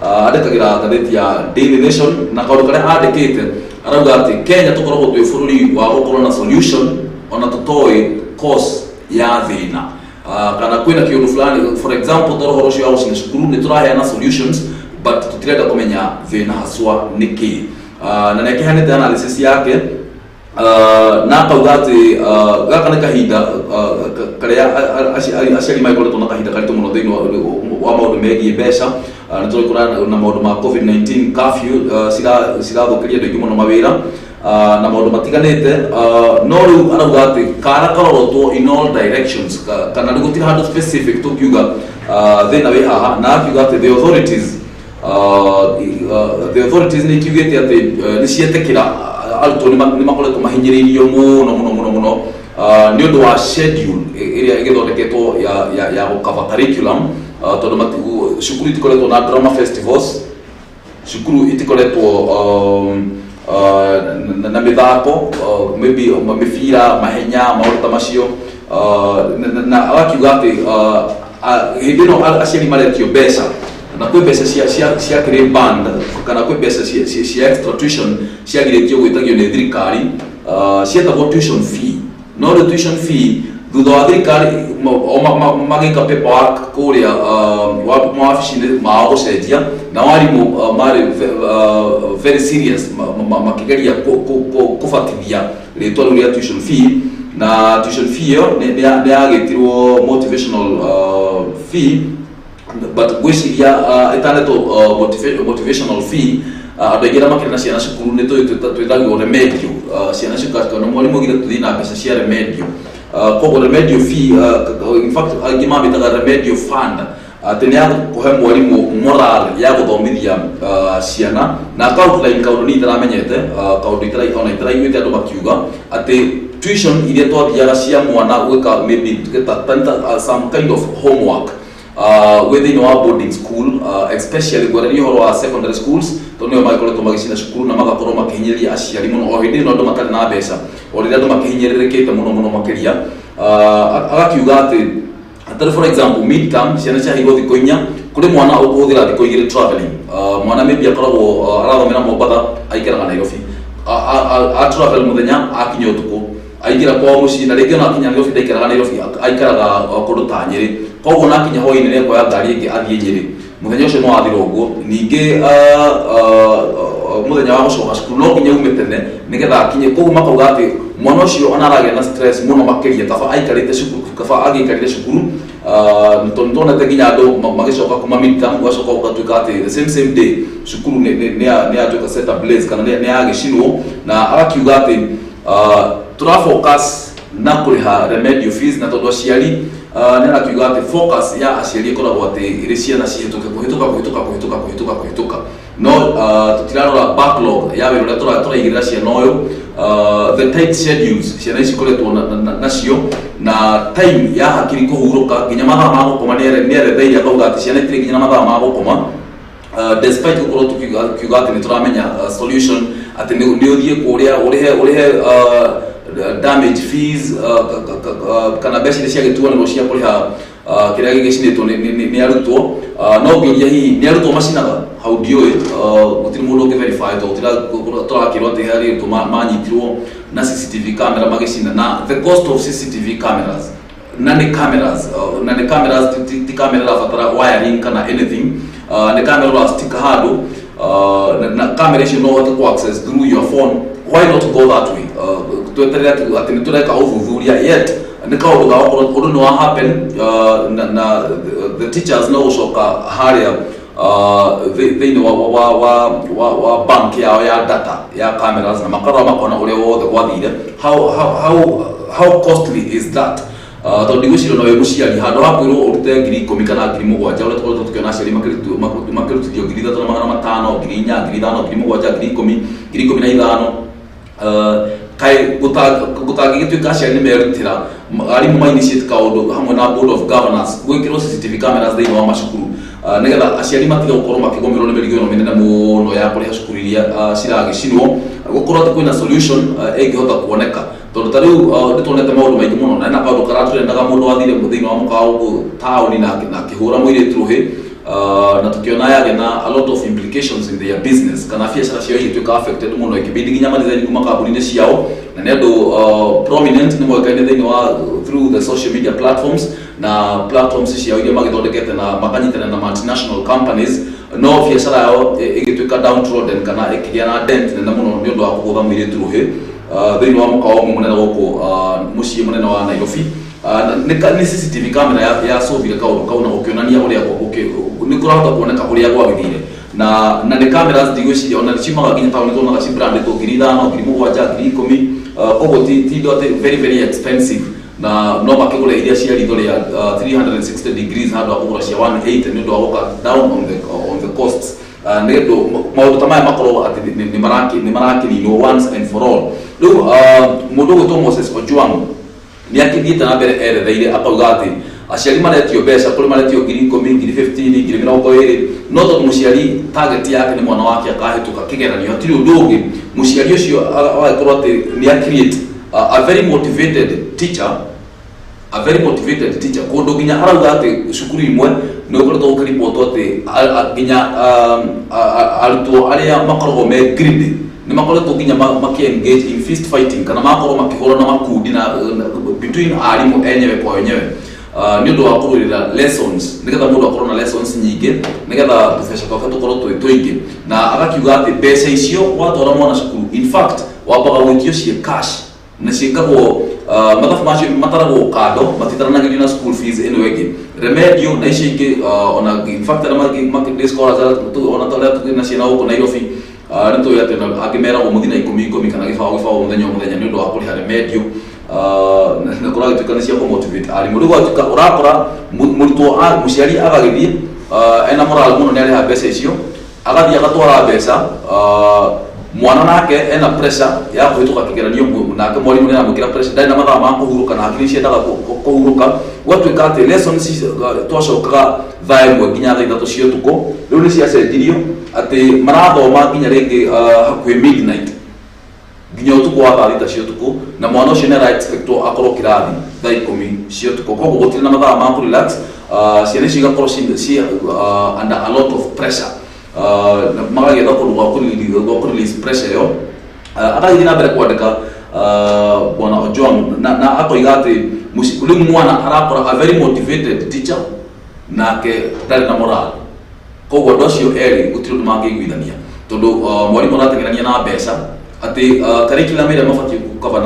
Speaker 1: Andĩkagĩra ngathĩti ya Daily Nation, na kaũndũ karĩa andĩkĩte arauga atĩ Kenya tũkoragwo twĩ bũrũri wa gũkorwo na solution ona tũtoĩ cause ya thĩna, kana kwĩna kĩũndũ fulani. For example, toro ũhoro ũcio wa gũcina cukuru nĩ tũraheana solutions but tũtirenda kũmenya thĩna haswa nĩ kĩĩ. Na nĩakĩheanĩte analysis yake, na akauga atĩ gaka nĩ kahinda karĩa aciari magĩkoretwo na kahinda karitũ mũno thĩinĩ wa maũndũ megiĩ mbeca. Nĩ tũrĩ na maũndũ ma COVID-19 curfew cirathũkĩria andũ aingĩ mũno mawĩra, na maũndũ matiganĩte. No rĩu arauga atĩ kara karorotwo in all directions, kana rĩu gũtirĩ handũ specific tũngiuga thĩna wĩ haha. Na akiuga atĩ the authorities nĩ ikiugĩte atĩ nĩ cietĩkĩra arutwo nĩ makoretwo mahinyĩrĩirio mũno mũno mũno mũno. Nĩ ũndũ wa schedule ĩrĩa ĩgĩthondeketwo ya gũcover curriculum, tondũ cukuru itikoretwo na drama festivals, cukuru itikoretwo na mĩthako, maybe mĩbira, mahenya, maũndũ ta macio. Na agakiuga atĩ hĩndĩ ĩno aciari maretio mbeca na kwĩ mbeca ciakĩrĩ band kana kwĩ mbeca cia extra tuition ciagirĩtio gwĩtagio nĩ thirikari, cietagwo tuition fee. No rĩu tuition fee thutha wa thirikari o magĩka paperwork kũrĩa mawabici-inĩ mao gũcenjia, na warimũ marĩ very serious makĩgeria kũbatithia rĩtwa rĩu rĩa tuition fee, na tuition fee ĩyo nĩ yagĩtirwo motivational fee. But ngwĩciria ĩtanetwo motivational fee, andũ aingĩ arĩa makĩrĩ na ciana cukuru nĩ tũĩ twĩtagwo remedial, ciana cikona mwarimũ augire tũthiĩ na mbeca cia remedial. Koguo remedial fee, in fact aingĩ mamĩtaga remedial fund, atĩ nĩ ya kũhe mwarimũ moral ya gũthomithia ciana. Na outline kaũndũ niĩ itaramenyete, kaũndũ ona itaraiguĩte andũ makiuga atĩ tuition iria twathiaga cia mwana gwĩka maybe some kind of homework wĩ thĩinĩ wa boarding school, especially ngwarĩria ũhoro wa secondary schools, tondũ nĩo magĩkoretwo magĩcina cukuru na magakorwo makĩhinyĩrĩria aciari mũno o hĩndĩ ĩno andũ matarĩ na mbeca, o rĩrĩa andũ makĩhinyĩrĩrĩkĩte mũno mũno makĩria. Agakiuga atĩ tarĩ for example midterm ciana ciaheirwo thikũ 4, kũrĩ mwana ũkũhũthĩra thikũ 2 traveling. Mwana maybe akoragwo arathomera Mombatha, aikaraga Nairobi, a travel mũthenya, akinya ũtukũ aingĩra kwao mũciĩ, na rĩngĩ ona akinya Nairobi ndaikaraga Nairobi, aikaraga kũndũ ta Nyĩrĩ. Koguo na akinya hwaĩ-inĩ nĩ ekuoya ngari ĩngĩ athiĩ Nyĩrĩ, mũthenya ũcio no wathira ũguo. Ningĩ mũthenya wa gũcoka cukuru no nginya ume tene nĩgetha akinye. Koguo makauga atĩ mwana ũcio ona aragĩa na stress mũno makĩria, kaba aikarĩte cukuru, kaba agĩikarire cukuru, tondũ nĩtuonete nginya andũ magĩcoka kuma midterm, gũgacoka gũgatuĩka atĩ the same same day cukuru nĩ yatuĩka set ablaze kana nĩ yagĩcinwo. Na agakiuga atĩ tũra focus na kũrĩha remedial fees, na tondũ aciari, nĩ arakiuga atĩ focus ya aciari ĩkoragwo atĩ ĩrĩ ciana cihĩtũke, kũhĩtũka, kũhĩtũka, kũhĩtũka, kũhĩtũka, kũhĩtũka, no tũtirarora backlog ya wĩra ũrĩa tũraigĩrĩra ciana ũyũ, the tight schedules ciana ici ikoretwo nacio, na time ya hakiri kũhurũka, nginya mathaa ma gũkoma. Nĩ eretheire akauga atĩ ciana itirĩ nginya na mathaa ma gũkoma, despite gũkorwo tukiuga atĩ nĩ tũramenya solution atĩ nĩ ũthiĩ kũrĩa ũrĩhe damage fees, kana mbeca iria ciagĩtuanĩrwo cia kũrĩha kĩrĩa gĩgĩcinĩtwo nĩ arutwo. No ngĩũria hihi nĩ arutwo macinaga hau, ndiũĩ, gũtirĩ mũndũ ũngĩ verify tondũ tũrakĩrwo atĩ harĩ arutwo manyitirwo na CCTV camera magĩcina. Na the cost of CCTV cameras, na nĩ cameras, na nĩ cameras ti camera ĩrabatara wiring kana anything, nĩ camera ũrastika handũ, na camera icio no ũhote ku access through your phone. Why not go that way? Tweterere atĩ nĩ tũreka ũthuthuria, yet nĩ kaũndũ ga gũkorwo ũndũ nĩ wa happen, na the teachers no gũcoka harĩa thĩinĩ wa bank yao ya data ya cameras na makarora makona ũrĩa wothe gwathire. How costly is that? Tondũ ndigwĩciria ona wĩ mũciari handũ ha kwĩrwo ũrute 10,000 kana 7,000, ũrĩa tũkoretwo tũkĩona aciari makĩrutithio 3,500, 4,000, 5,000, 7,000, 10,000, 15,000, kaĩ gũtangĩgĩtuĩka aciari nĩ merutĩra, arimũ ma initiate kaũndũ hamwe na board of governors, gwĩkĩrwo CCTV cameras thĩinĩ wa macukuru, nĩgetha aciari matige gũkorwo makĩgũmĩrwo nĩ mĩrigo ĩno mĩnene mũno ya kũrĩha cukuru iria ciragĩcinwo, gũkorwo atĩ kwĩna solution ĩngĩhota kuoneka. Tondũ ta rĩu nĩ tuonete maũndũ maingĩ mũno, na hena kaũndũ karatũrendaga, mũndũ wathire thĩinĩ wa mũkawa gũkũ taũni na akĩhũra mũirĩtu rũhĩ, na tukiona yagĩa na a lot of implications in their business, kana biacara ciao igĩtuĩka affected mũno, ikĩbidi nginya madesign kuma kambuni-inĩ ciao. Na nĩ andũ prominent, nĩ moĩkaine thĩinĩ wa through the social media platforms na platforms ciao iria magĩthondekete na makanyitanĩra na multinational companies, no biacara yao ĩgĩtuĩka downtrodden kana ĩkĩgĩa na dent nene mũno nĩ ũndũ wa kũgũtha mũirĩtu rũhĩ thĩinĩ wa mũkawa ũmwe mũnene gũkũ mũciĩ mũnene wa Nairobi. Nĩ CCTV camera ya solvire kaũndũ kau na gũkĩonania ũrĩa nĩ kũrahota kuoneka ũrĩa gwagĩthire. Na nĩ cameras ndigwĩciria ona ciumaga nginya taũni, tuonaga ci brandĩtwo 5,000, 7,000, 10,000, koguo ti indo atĩ very very expensive, na no makĩgũre iria cia ritho rĩa 360 degrees handũ ha kũgũra cia 180 nĩ ũndũ wa gũka down on the costs, nĩ ũndũ maũndũ ta maya makorwo atĩ nĩ marakĩninwo once and for all. Rĩu mũndũ ũgwĩtwo Moses Ojwang Nĩ akĩthiĩte na mbere eretheire akauga atĩ aciari maretio mbeca, kũrĩ maretio 10,000, 15,000, 20,000, no tondũ mũciari target yake nĩ mwana wake akahĩtũka kĩgeranio, hatirĩ ũndũ ũngĩ, mũciari ũcio agagĩkorwo atĩ nĩ a create a very motivated teacher, a very motivated teacher, kũndũ nginya arauga atĩ cukuru imwe nĩ gũkoretwo gũkĩribotwo atĩ nginya arutwo arĩa makoragwo me greedy nĩ makoretwo nginya maki engage in fist fighting, kana makorwo makĩhũrana makundi na between arimũ enyewe kwa wenyewe, nĩ ũndũ wa kũrũĩrĩra lessons, nĩgetha mũndũ akorwo na lessons nyingĩ, nĩgetha tũbeca twake tũkorwo twĩ tũingĩ. Na agakiuga atĩ mbeca icio watwara mwana cukuru, in fact wambaga gwĩtio ciĩ cash, na ciĩkagwo mathabu macio mataragwo kando, matitaranagĩrio na school fees ĩno ĩngĩ, remedial na icio ingĩ. Ona in fact arĩa day scholars arĩa ona ta arĩa tũrĩ na ciana gũkũ Nairobi, nĩ tũĩ atĩ ona angĩ meragwo mũthiĩ na ikũmi ikũmi kana gĩbaũ gĩbaũ mũthenya o mũthenya nĩ ũndũ wa kũrĩha remedial, na kũragĩtuĩka nĩ cia kũmotivate arimũ. Rĩu gwatuĩka ũrakora mũrutwo mũciari agagĩthiĩ ena moral mũno, nĩ arĩha mbeca icio, agathiĩ agatwara mbeca, mwana nake ena pressure ya kũhĩtũka kĩgeranio, nake mwarimũ nĩ aramwĩkĩra pressure, ndarĩ na mathaa ma kũhurũka, na hakiri ciendaga kũhurũka. Gwatuĩka atĩ lessons ici, twacokaga thaa 1 nginya thaa 3 cia ũtukũ, rĩu nĩ ciacenjirio atĩ marathoma nginya rĩngĩ hakuhĩ midnight, nginya ũtukũ wa thaa 6 cia ũtukũ, na mwana ũcio nĩ ara expectwo akorwo kĩrathi thaa 10 cia ũtukũ. Koguo gũtirĩ na mathaa ma kũ relax, ciana icio igakorwo ci under a lot of pressure, na magagĩetha kũndũ gwa kũ release pressure ĩyo. Agagĩthiĩ na mbere kwandĩka bwana Ojwang na akoiga atĩ rĩu mwana arakora a very motivated teacher, nake ndarĩ na moral. Koguo andũ acio erĩ gũtirĩ ũndũ mangĩiguithania, tondũ mwarimũ arateng'erania na mbeca, atĩ curriculum ĩrĩa mabatiĩ gũkaba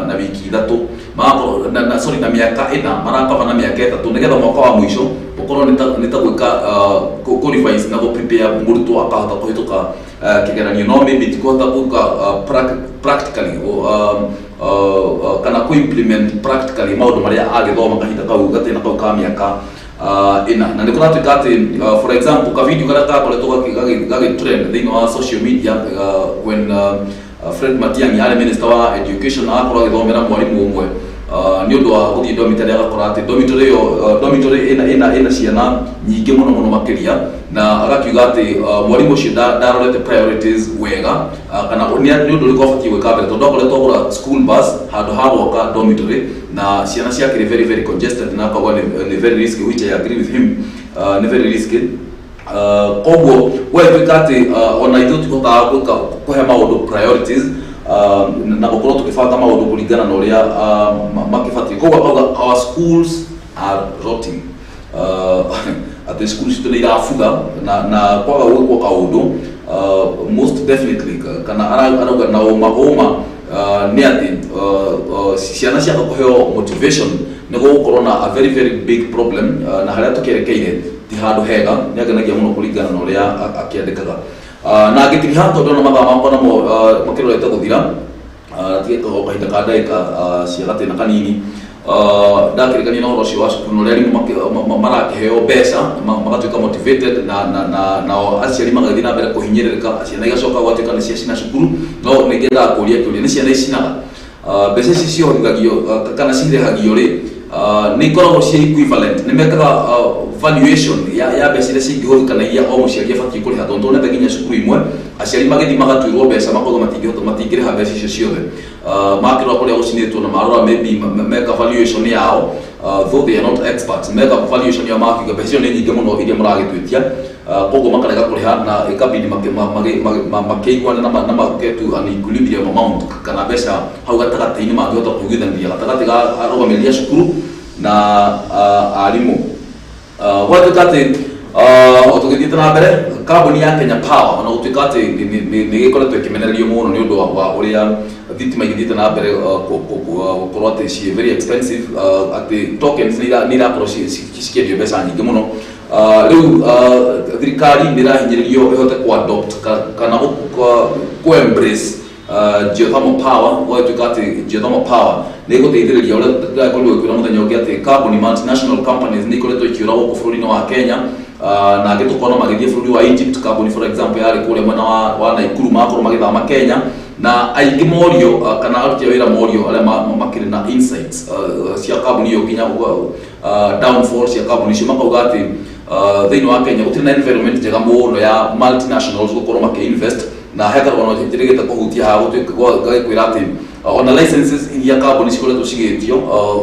Speaker 1: na wiki 3, magakorwo na sorry, na mĩaka 4, marakaba na mĩaka 3, nĩgetha mwaka wa mũico ũkorwo nĩ ta gwĩka kũ revise na gũ prepare mũrutwo akahota kũhĩtũka kĩgeranio, no maybe ti kũhota gwĩka practically kana kũ implement practically maũndũ marĩa agĩthoma kahinda kau gatĩna kau ka mĩaka 4. Na nĩ kũratuĩka atĩ for example, ka video karĩa gakoretwo gagĩ trend thĩinĩ wa social media, when Fred Matiang'i arĩ minister wa education, agakorwo agĩthomera mwarimũ ũmwe nĩ ũndũ wa gũthiĩ dormitory, agakora atĩ dormitory ĩyo, dormitory ĩna ciana nyingĩ mũno mũno makĩria, na agakiuga atĩ mwarimũ ũcio ndarorete priorities wega, kana nĩ ũndũ ũrĩkũ abatiĩ gwĩka mbere, tondũ akoretwo agũra school bus handũ ha gwaka dormitory, na ciana ciakĩrĩ very very congested, na akauga nĩ very risky, which I agree with him, nĩ very risky. Koguo gwatuĩka atĩ ona ithuĩ tũtihotaga gwĩka kũhe maũndũ priorities, na gũkorwo tũkĩbanga maũndũ kũringana na ũrĩa makĩbatiĩ. Koguo akauga our schools are rotting, atĩ cukuru citũ nĩ irabutha, na kwaga gwĩkwo kaũndũ, most definitely, kana arauga na ũma ũma nĩ atĩ ciana ciaga kũheo motivation nĩ gũgũkorwo na a very very big problem, na harĩa tũkĩerekeire ti handũ hega. Nĩ angenagia mũno kũringana na ũrĩa akĩandĩkaga. Na ngĩtiriha, tondũ ona mathaa makwa namo makĩrorete gũthira, tigĩte o kahinda ka ndagĩka cia gatĩna kanini, ndakĩrĩkania na ũhoro ũcio wa cukuru na ũrĩa arimũ marakĩheo mbeca, magatuĩka motivated, na nao aciari magagĩthiĩ na mbere kũhinyĩrĩrĩka, ciana igacoka gwatuĩka nĩ ciacina cukuru. No nĩ ngĩendaga kũria kĩũria, nĩ ciana icinaga? Mbeca ici ciohithagio kana cirĩhagio rĩ, nĩ ikoragwo ciĩ equivalent? Nĩ mekaga valuation ya mbeca iria cingĩhũthĩka na iria o mũciari abatiĩ kũrĩha? Tondũ tuonete nginya cukuru imwe aciari magĩthiĩ magatuĩrwo mbeca, makauga matingĩhota, matingĩrĩha mbeca icio ciothe. Makĩrora kũrĩa gũcinĩtwo na marora maybe meka valuation yao, though they are not experts, meka valuation yao makiuga mbeca icio nĩ nyingĩ mũno iria mũragĩtwĩtia, koguo makarega kũrĩha, na ĩkabidi makĩiguane na make to an equilibrium amount, kana mbeca hau gatagatĩ-inĩ mangĩhota kũiguithanĩria gatagatĩ ga arũgamĩrĩri a cukuru na arimũ. Gwatuĩka atĩ o tũgĩthiĩte na mbere, kambuni ya Kenya Power, ona gũtuĩka atĩ nĩ ĩgĩkoretwo ĩkĩmenererio mũno nĩ ũndũ wa ũrĩa thitima igĩthiĩte na mbere gũkorwo atĩ ciĩ very expensive, atĩ tokens nĩ irakorwo cikĩendio mbeca nyingĩ mũno, rĩu thirikari nĩ ĩrahinyĩrĩrio ĩhote kũ adopt kana kũ embrace geothermal power. Gwatuĩka atĩ geothermal power nĩ ĩgũteithĩrĩria ũrĩa ndĩrakorirwo ngĩkwĩra mũthenya ũngĩ atĩ kambuni, multinational companies, nĩ ikoretwo ikĩũra gũkũ bũrũri-inĩ wa Kenya, na angĩ tũkona magĩthiĩ bũrũri wa Egypt. Kambuni for example yarĩ kũrĩa mwena wa Naikuru, magakorwo magĩthama Kenya. Na aingĩ morio kana aruti a wĩra morio arĩa makĩrĩ na insights cia kambuni ĩyo nginya downfall cia kambuni icio, makauga atĩ thĩinĩ wa Kenya gũtirĩ na environment njega mũno ya multinationals gũkorwo makĩ-invest. Na he karũgano njĩrĩgĩte kũhutia haha, gũgĩkwĩra atĩ ona licenses iria kambuni cikoretwo cigĩtio,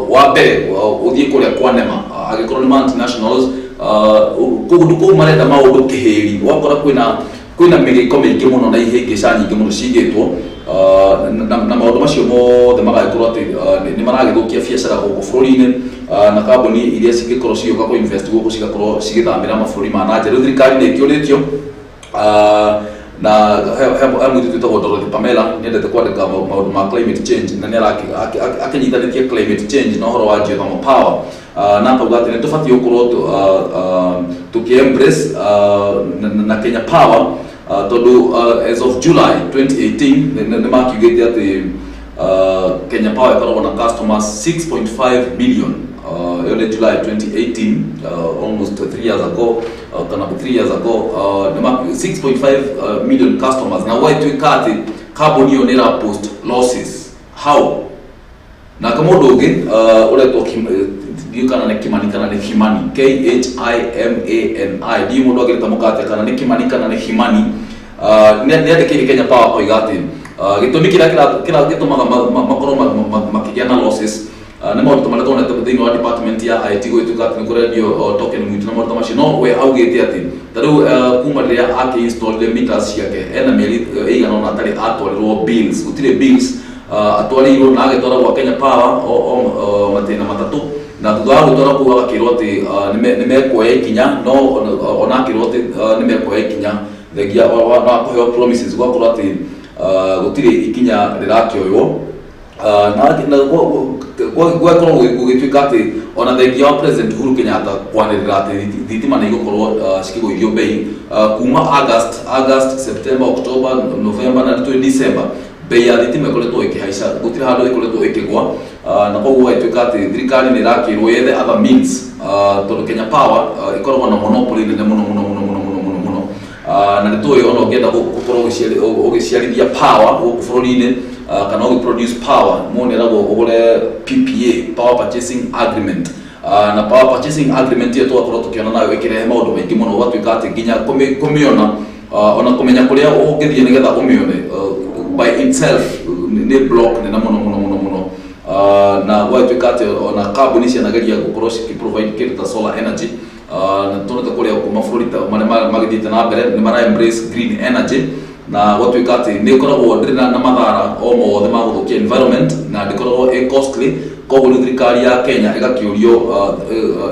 Speaker 1: wa mbere ũthiĩ kũrĩa kwa NEMA, angĩkorwo nĩ multinationals, kũndũ kũu marenda maũndũ kĩhĩri, ũgakora kwĩna mĩgĩko mĩingĩ mũno na ihĩngĩca nyingĩ mũno cigĩtwo, na maũndũ macio mothe magagĩkorwo atĩ nĩ maragĩthũkia biacara gũkũ bũrũri-inĩ, na kambuni iria cingĩkorwo cigĩũka kũ invest gũkũ cigakorwo cigĩthamĩra mabũrũri ma na nja. Rĩu thirikari nĩ ĩkĩũrĩtio, na he mũirĩtu wĩtagwo Dorothy Pamela nĩendete kwandĩka maũndũ ma climate change, na nĩ akĩnyitanĩtie climate change na ũhoro wa geothermal power, na akauga atĩ nĩ tũbatiĩ gũkorwo tũkĩ embrace na Kenya Power, tondũ as of July 2018 nĩ makiugĩte atĩ Kenya Power ĩkoragwo na customers 6.5 million. Ĩyo nĩ July 2018, almost 3 years ago, kana 3 years ago, 6.5 million customers, na gwagĩtuĩka atĩ kambuni ĩyo nĩ ĩra post losses. How? Nake mũndũ ũngĩ ũretwo ndiũĩ kana nĩ Kimani kana nĩ Kimani, Khimani, ndiũĩ mũndũ angĩrĩtamũka atĩa, kana nĩ Kimani kana nĩ Kimani, nĩ andĩkĩire Kenya Power koiga atĩ gĩtũmi kĩrĩa gĩtũmaga makorwo makĩgĩa na losses nĩ maũndũ ta marĩa tuonete thĩinĩ wa department ya IT, gũgĩtuĩka atĩ nĩ kũrendio token mũitũ na maũndũ ta macio. No we augĩte atĩ ta rĩu kuma rĩrĩa akĩ-installire meters ciake, ena mĩeri ĩigana ũna atarĩ atwarĩrwo bills, gũtirĩ bills atwarĩirwo, na agĩtwara gwa Kenya Power o matĩna matatũ, na thutha wa gwĩtwara kũu agakĩrwo atĩ nĩ mekuoya ikinya. No ona akĩrwo atĩ nĩ mekuoya ikinya, thengia wa kũheo promises, gwakorwo atĩ gũtirĩ ikinya rĩrakĩoywo. Na gwakorwo gũgĩtuĩka atĩ ona thengia wa President Uhuru Kenyatta kwanĩrĩra atĩ thitima nĩ igũkorwo cikĩgũithio bei, kuma August, September, October, November na twĩ December, bei ya thitima ĩkoretwo ĩkĩhaica, gũtirĩ handũ ĩkoretwo ĩkĩgwa. Na koguo gũgatuĩka atĩ thirikari nĩ ĩrakĩrwo yethe other means, tondũ Kenya Power ĩkoragwo na monopoly nene mũno mũno mũno mũno mũno mũno mũno. Na nĩ tũĩ ona ũngĩenda gũkorwo ũgĩciarithia power gũkũ bũrũri-inĩ, kana ũgĩ produce power, mũndũ nĩ eragwo ũgũre PPA, power purchasing agreement. Na power purchasing agreement ĩyo tũgakorwo tũkĩona nayo ĩkĩrehe maũndũ maingĩ mũno, ũgatuĩka atĩ nginya kũmĩona, ona kũmenya kũrĩa ũngĩthiĩ nĩgetha ũmĩone, by itself nĩ block nene mũno mũno mũno mũno. Na gwatuĩka atĩ ona kambuni cianageria gũkorwo ciki provide kĩndũ ta solar energy, na tuonete kũrĩa mabũrũri marĩa magĩthiĩte na mbere nĩ mara embrace green energy, na gwatuĩka atĩ nĩ ĩkoragwo ndĩrĩ na mathara o mothe ma gũthũkia environment na ndĩkoragwo ĩ costly. Koguo rĩu thirikari ya Kenya ĩgakĩũrio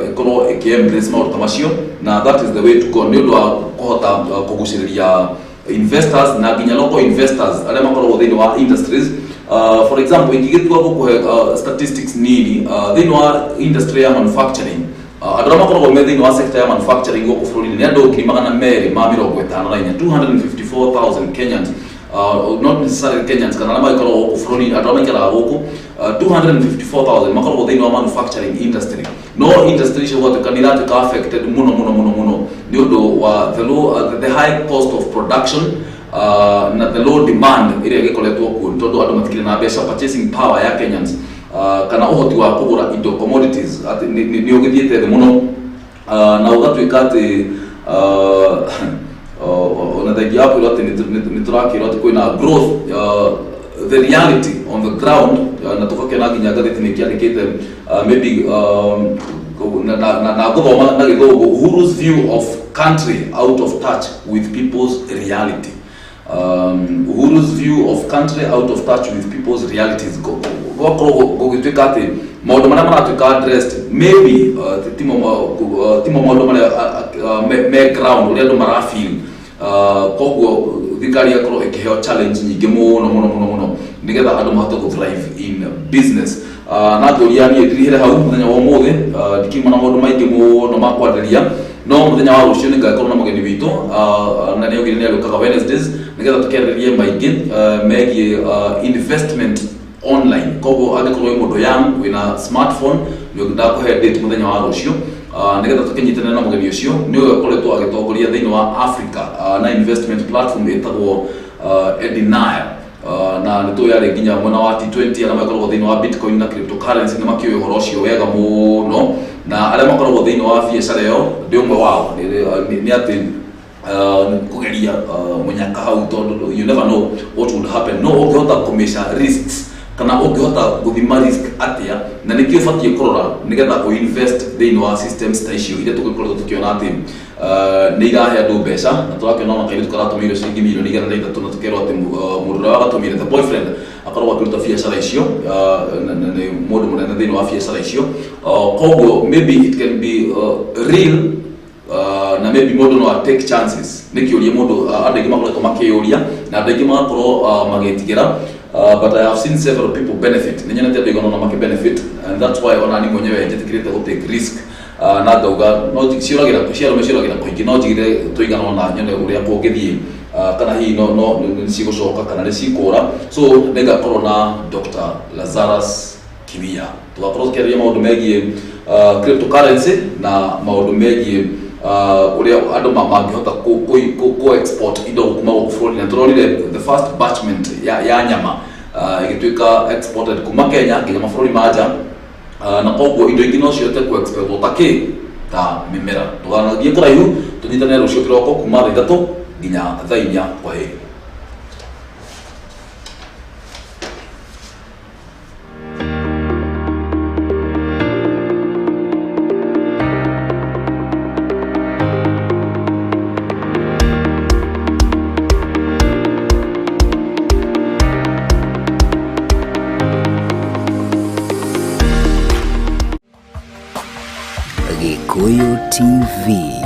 Speaker 1: ĩkorwo ĩkĩ embrace maũndũ ta macio, na that is the way to go nĩ ũndũ wa kũhota kũgucĩrĩria investors na nginya local investors arĩa makoragwo thĩinĩ wa industries. For example, ingĩgĩtua gũkũhe statistics nini, thĩinĩ wa industry ya manufacturing, andũ arĩa makoragwo me thĩinĩ wa sector ya manufacturing gũkũ bũrũri-inĩ nĩ andũ 254,000, 254,000 Kenyans, not necessarily Kenyans, kana arĩa magĩkoragwo gũkũ bũrũri, andũ arĩa maikaraga gũkũ, 254,000 makoragwo thĩinĩ wa manufacturing industry. No industry icio gwatuĩka nĩ iratuĩka affected mũno mũno mũno mũno nĩ ũndũ wa the high cost of production na the low demand ĩrĩa ĩgĩkoretwo kuo, tondũ andũ matikĩrĩ na mbeca. Purchasing power ya Kenyans, kana ũhoti wa kũgũra indo, commodities, atĩ nĩ ũgĩthiĩte thĩ mũno, na ũgatuĩka atĩ ona thengia wa kwĩrwo atĩ nĩ tũrakĩrwo atĩ kwĩna growth, the reality on the ground, na tũgakĩona nginya ngathĩti nĩ kĩandĩkĩte, maybe na ngũthoma na Gĩthũngũ: "Uhuru's view of country out of touch with people's reality." Uhuru's view of country out of touch with people's realities. Gwakorwo gũgĩtuĩka atĩ maũndũ marĩa maratuĩka addressed maybe timo maũndũ marĩa me ground, ũrĩa andũ marafeel. Koguo thirikari ĩgakorwo ĩkĩheo challenge nyingĩ mũno mũno mũno mũno nĩgetha andũ mahote gũ thrive in business. Na ngũria niĩ ndirihĩre hau mũthenya wa ũmũthĩ, ndikiuma na maũndũ maingĩ mũno ma kwarĩrĩria, no mũthenya wa rũciũ nĩngakorwo na mũgeni witũ, na nĩ augire nĩ arĩũkaga Wednesdays nĩgetha tũkĩarĩrĩrie maingĩ megiĩ investment online. Koguo angĩkorwo wĩ mũndũ young wĩna smartphone, nĩ ndakũhe date mũthenya wa rũciũ, nĩgetha tũkĩnyitanĩre na mũgeni ũcio, nĩwe ũkoretwo agĩtongoria thĩinĩ wa Africa na investment platform ĩtagwo Edinaya. Na nĩ tũĩ arĩ nginya mwena wa T20 arĩa makoragwo thĩinĩ wa Bitcoin na cryptocurrency nĩ makĩũĩ ũhoro ũcio wega mũno, na arĩa makoragwo thĩinĩ wa biacara ĩyo ndĩ ũmwe wao. Nĩ atĩ kũgeria mũnyaka hau, tondũ you never know what would happen. No ũngĩhota kũmeasure risks kana ũngĩhota gũthima risk atĩa, na nĩkĩ ũbatiĩ kũrora nĩgetha ũinvest thĩinĩ wa systems ta icio iria tũgĩkoretwo tũkĩona atĩ nĩ irahe andũ mbeca, na tũrakĩona ona kairĩtu karatũmĩirwo ciringi milioni 103, na tũkerwo atĩ mũndũ ũrĩa wagatũmire, the boyfriend, akoragwo akĩruta biacara icio, na nĩ mũndũ mũnene thĩinĩ wa biacara icio. Koguo maybe it can be real, na maybe mũndũ no take chances. Nĩ kĩũria mũndũ, andũ aingĩ makoretwo makĩyũria na andũ aingĩ magakorwo magĩtigĩra, but I have seen several people benefit. Nĩ nyonete andũ aigana ũna makĩ benefit, and that's why ona ni mwenyewe njĩtĩkĩrĩte gũ take risk, na ngauga no ciũragĩra cia arũme ciũragĩra kũingĩ, no njigire tũigana ona nyone ũrĩa kũngĩthiĩ, kana hihi no nĩ cigũcoka kana nĩ cikũra. So nĩngakorwo na Dr. Lazarus Kiwia, tugakorwo tukĩarĩria maũndũ megiĩ cryptocurrency na maũndũ megiĩ ũrĩa andũ mangĩhota ku export indo kuma gũkũ bũrũri, na tũronire the first batchment ya nyama ĩgĩtuĩka exported kuma Kenya nginya mabũrũri ma nja, na koguo indo ingĩ no cihote ku export ta kĩ ta mĩmera. Tũganathiĩ kũraihu, tũnyitane rũciũ kĩroko kuma thaa 3 nginya thaa 4. Kwa heri.
Speaker 2: Gikuyu TV.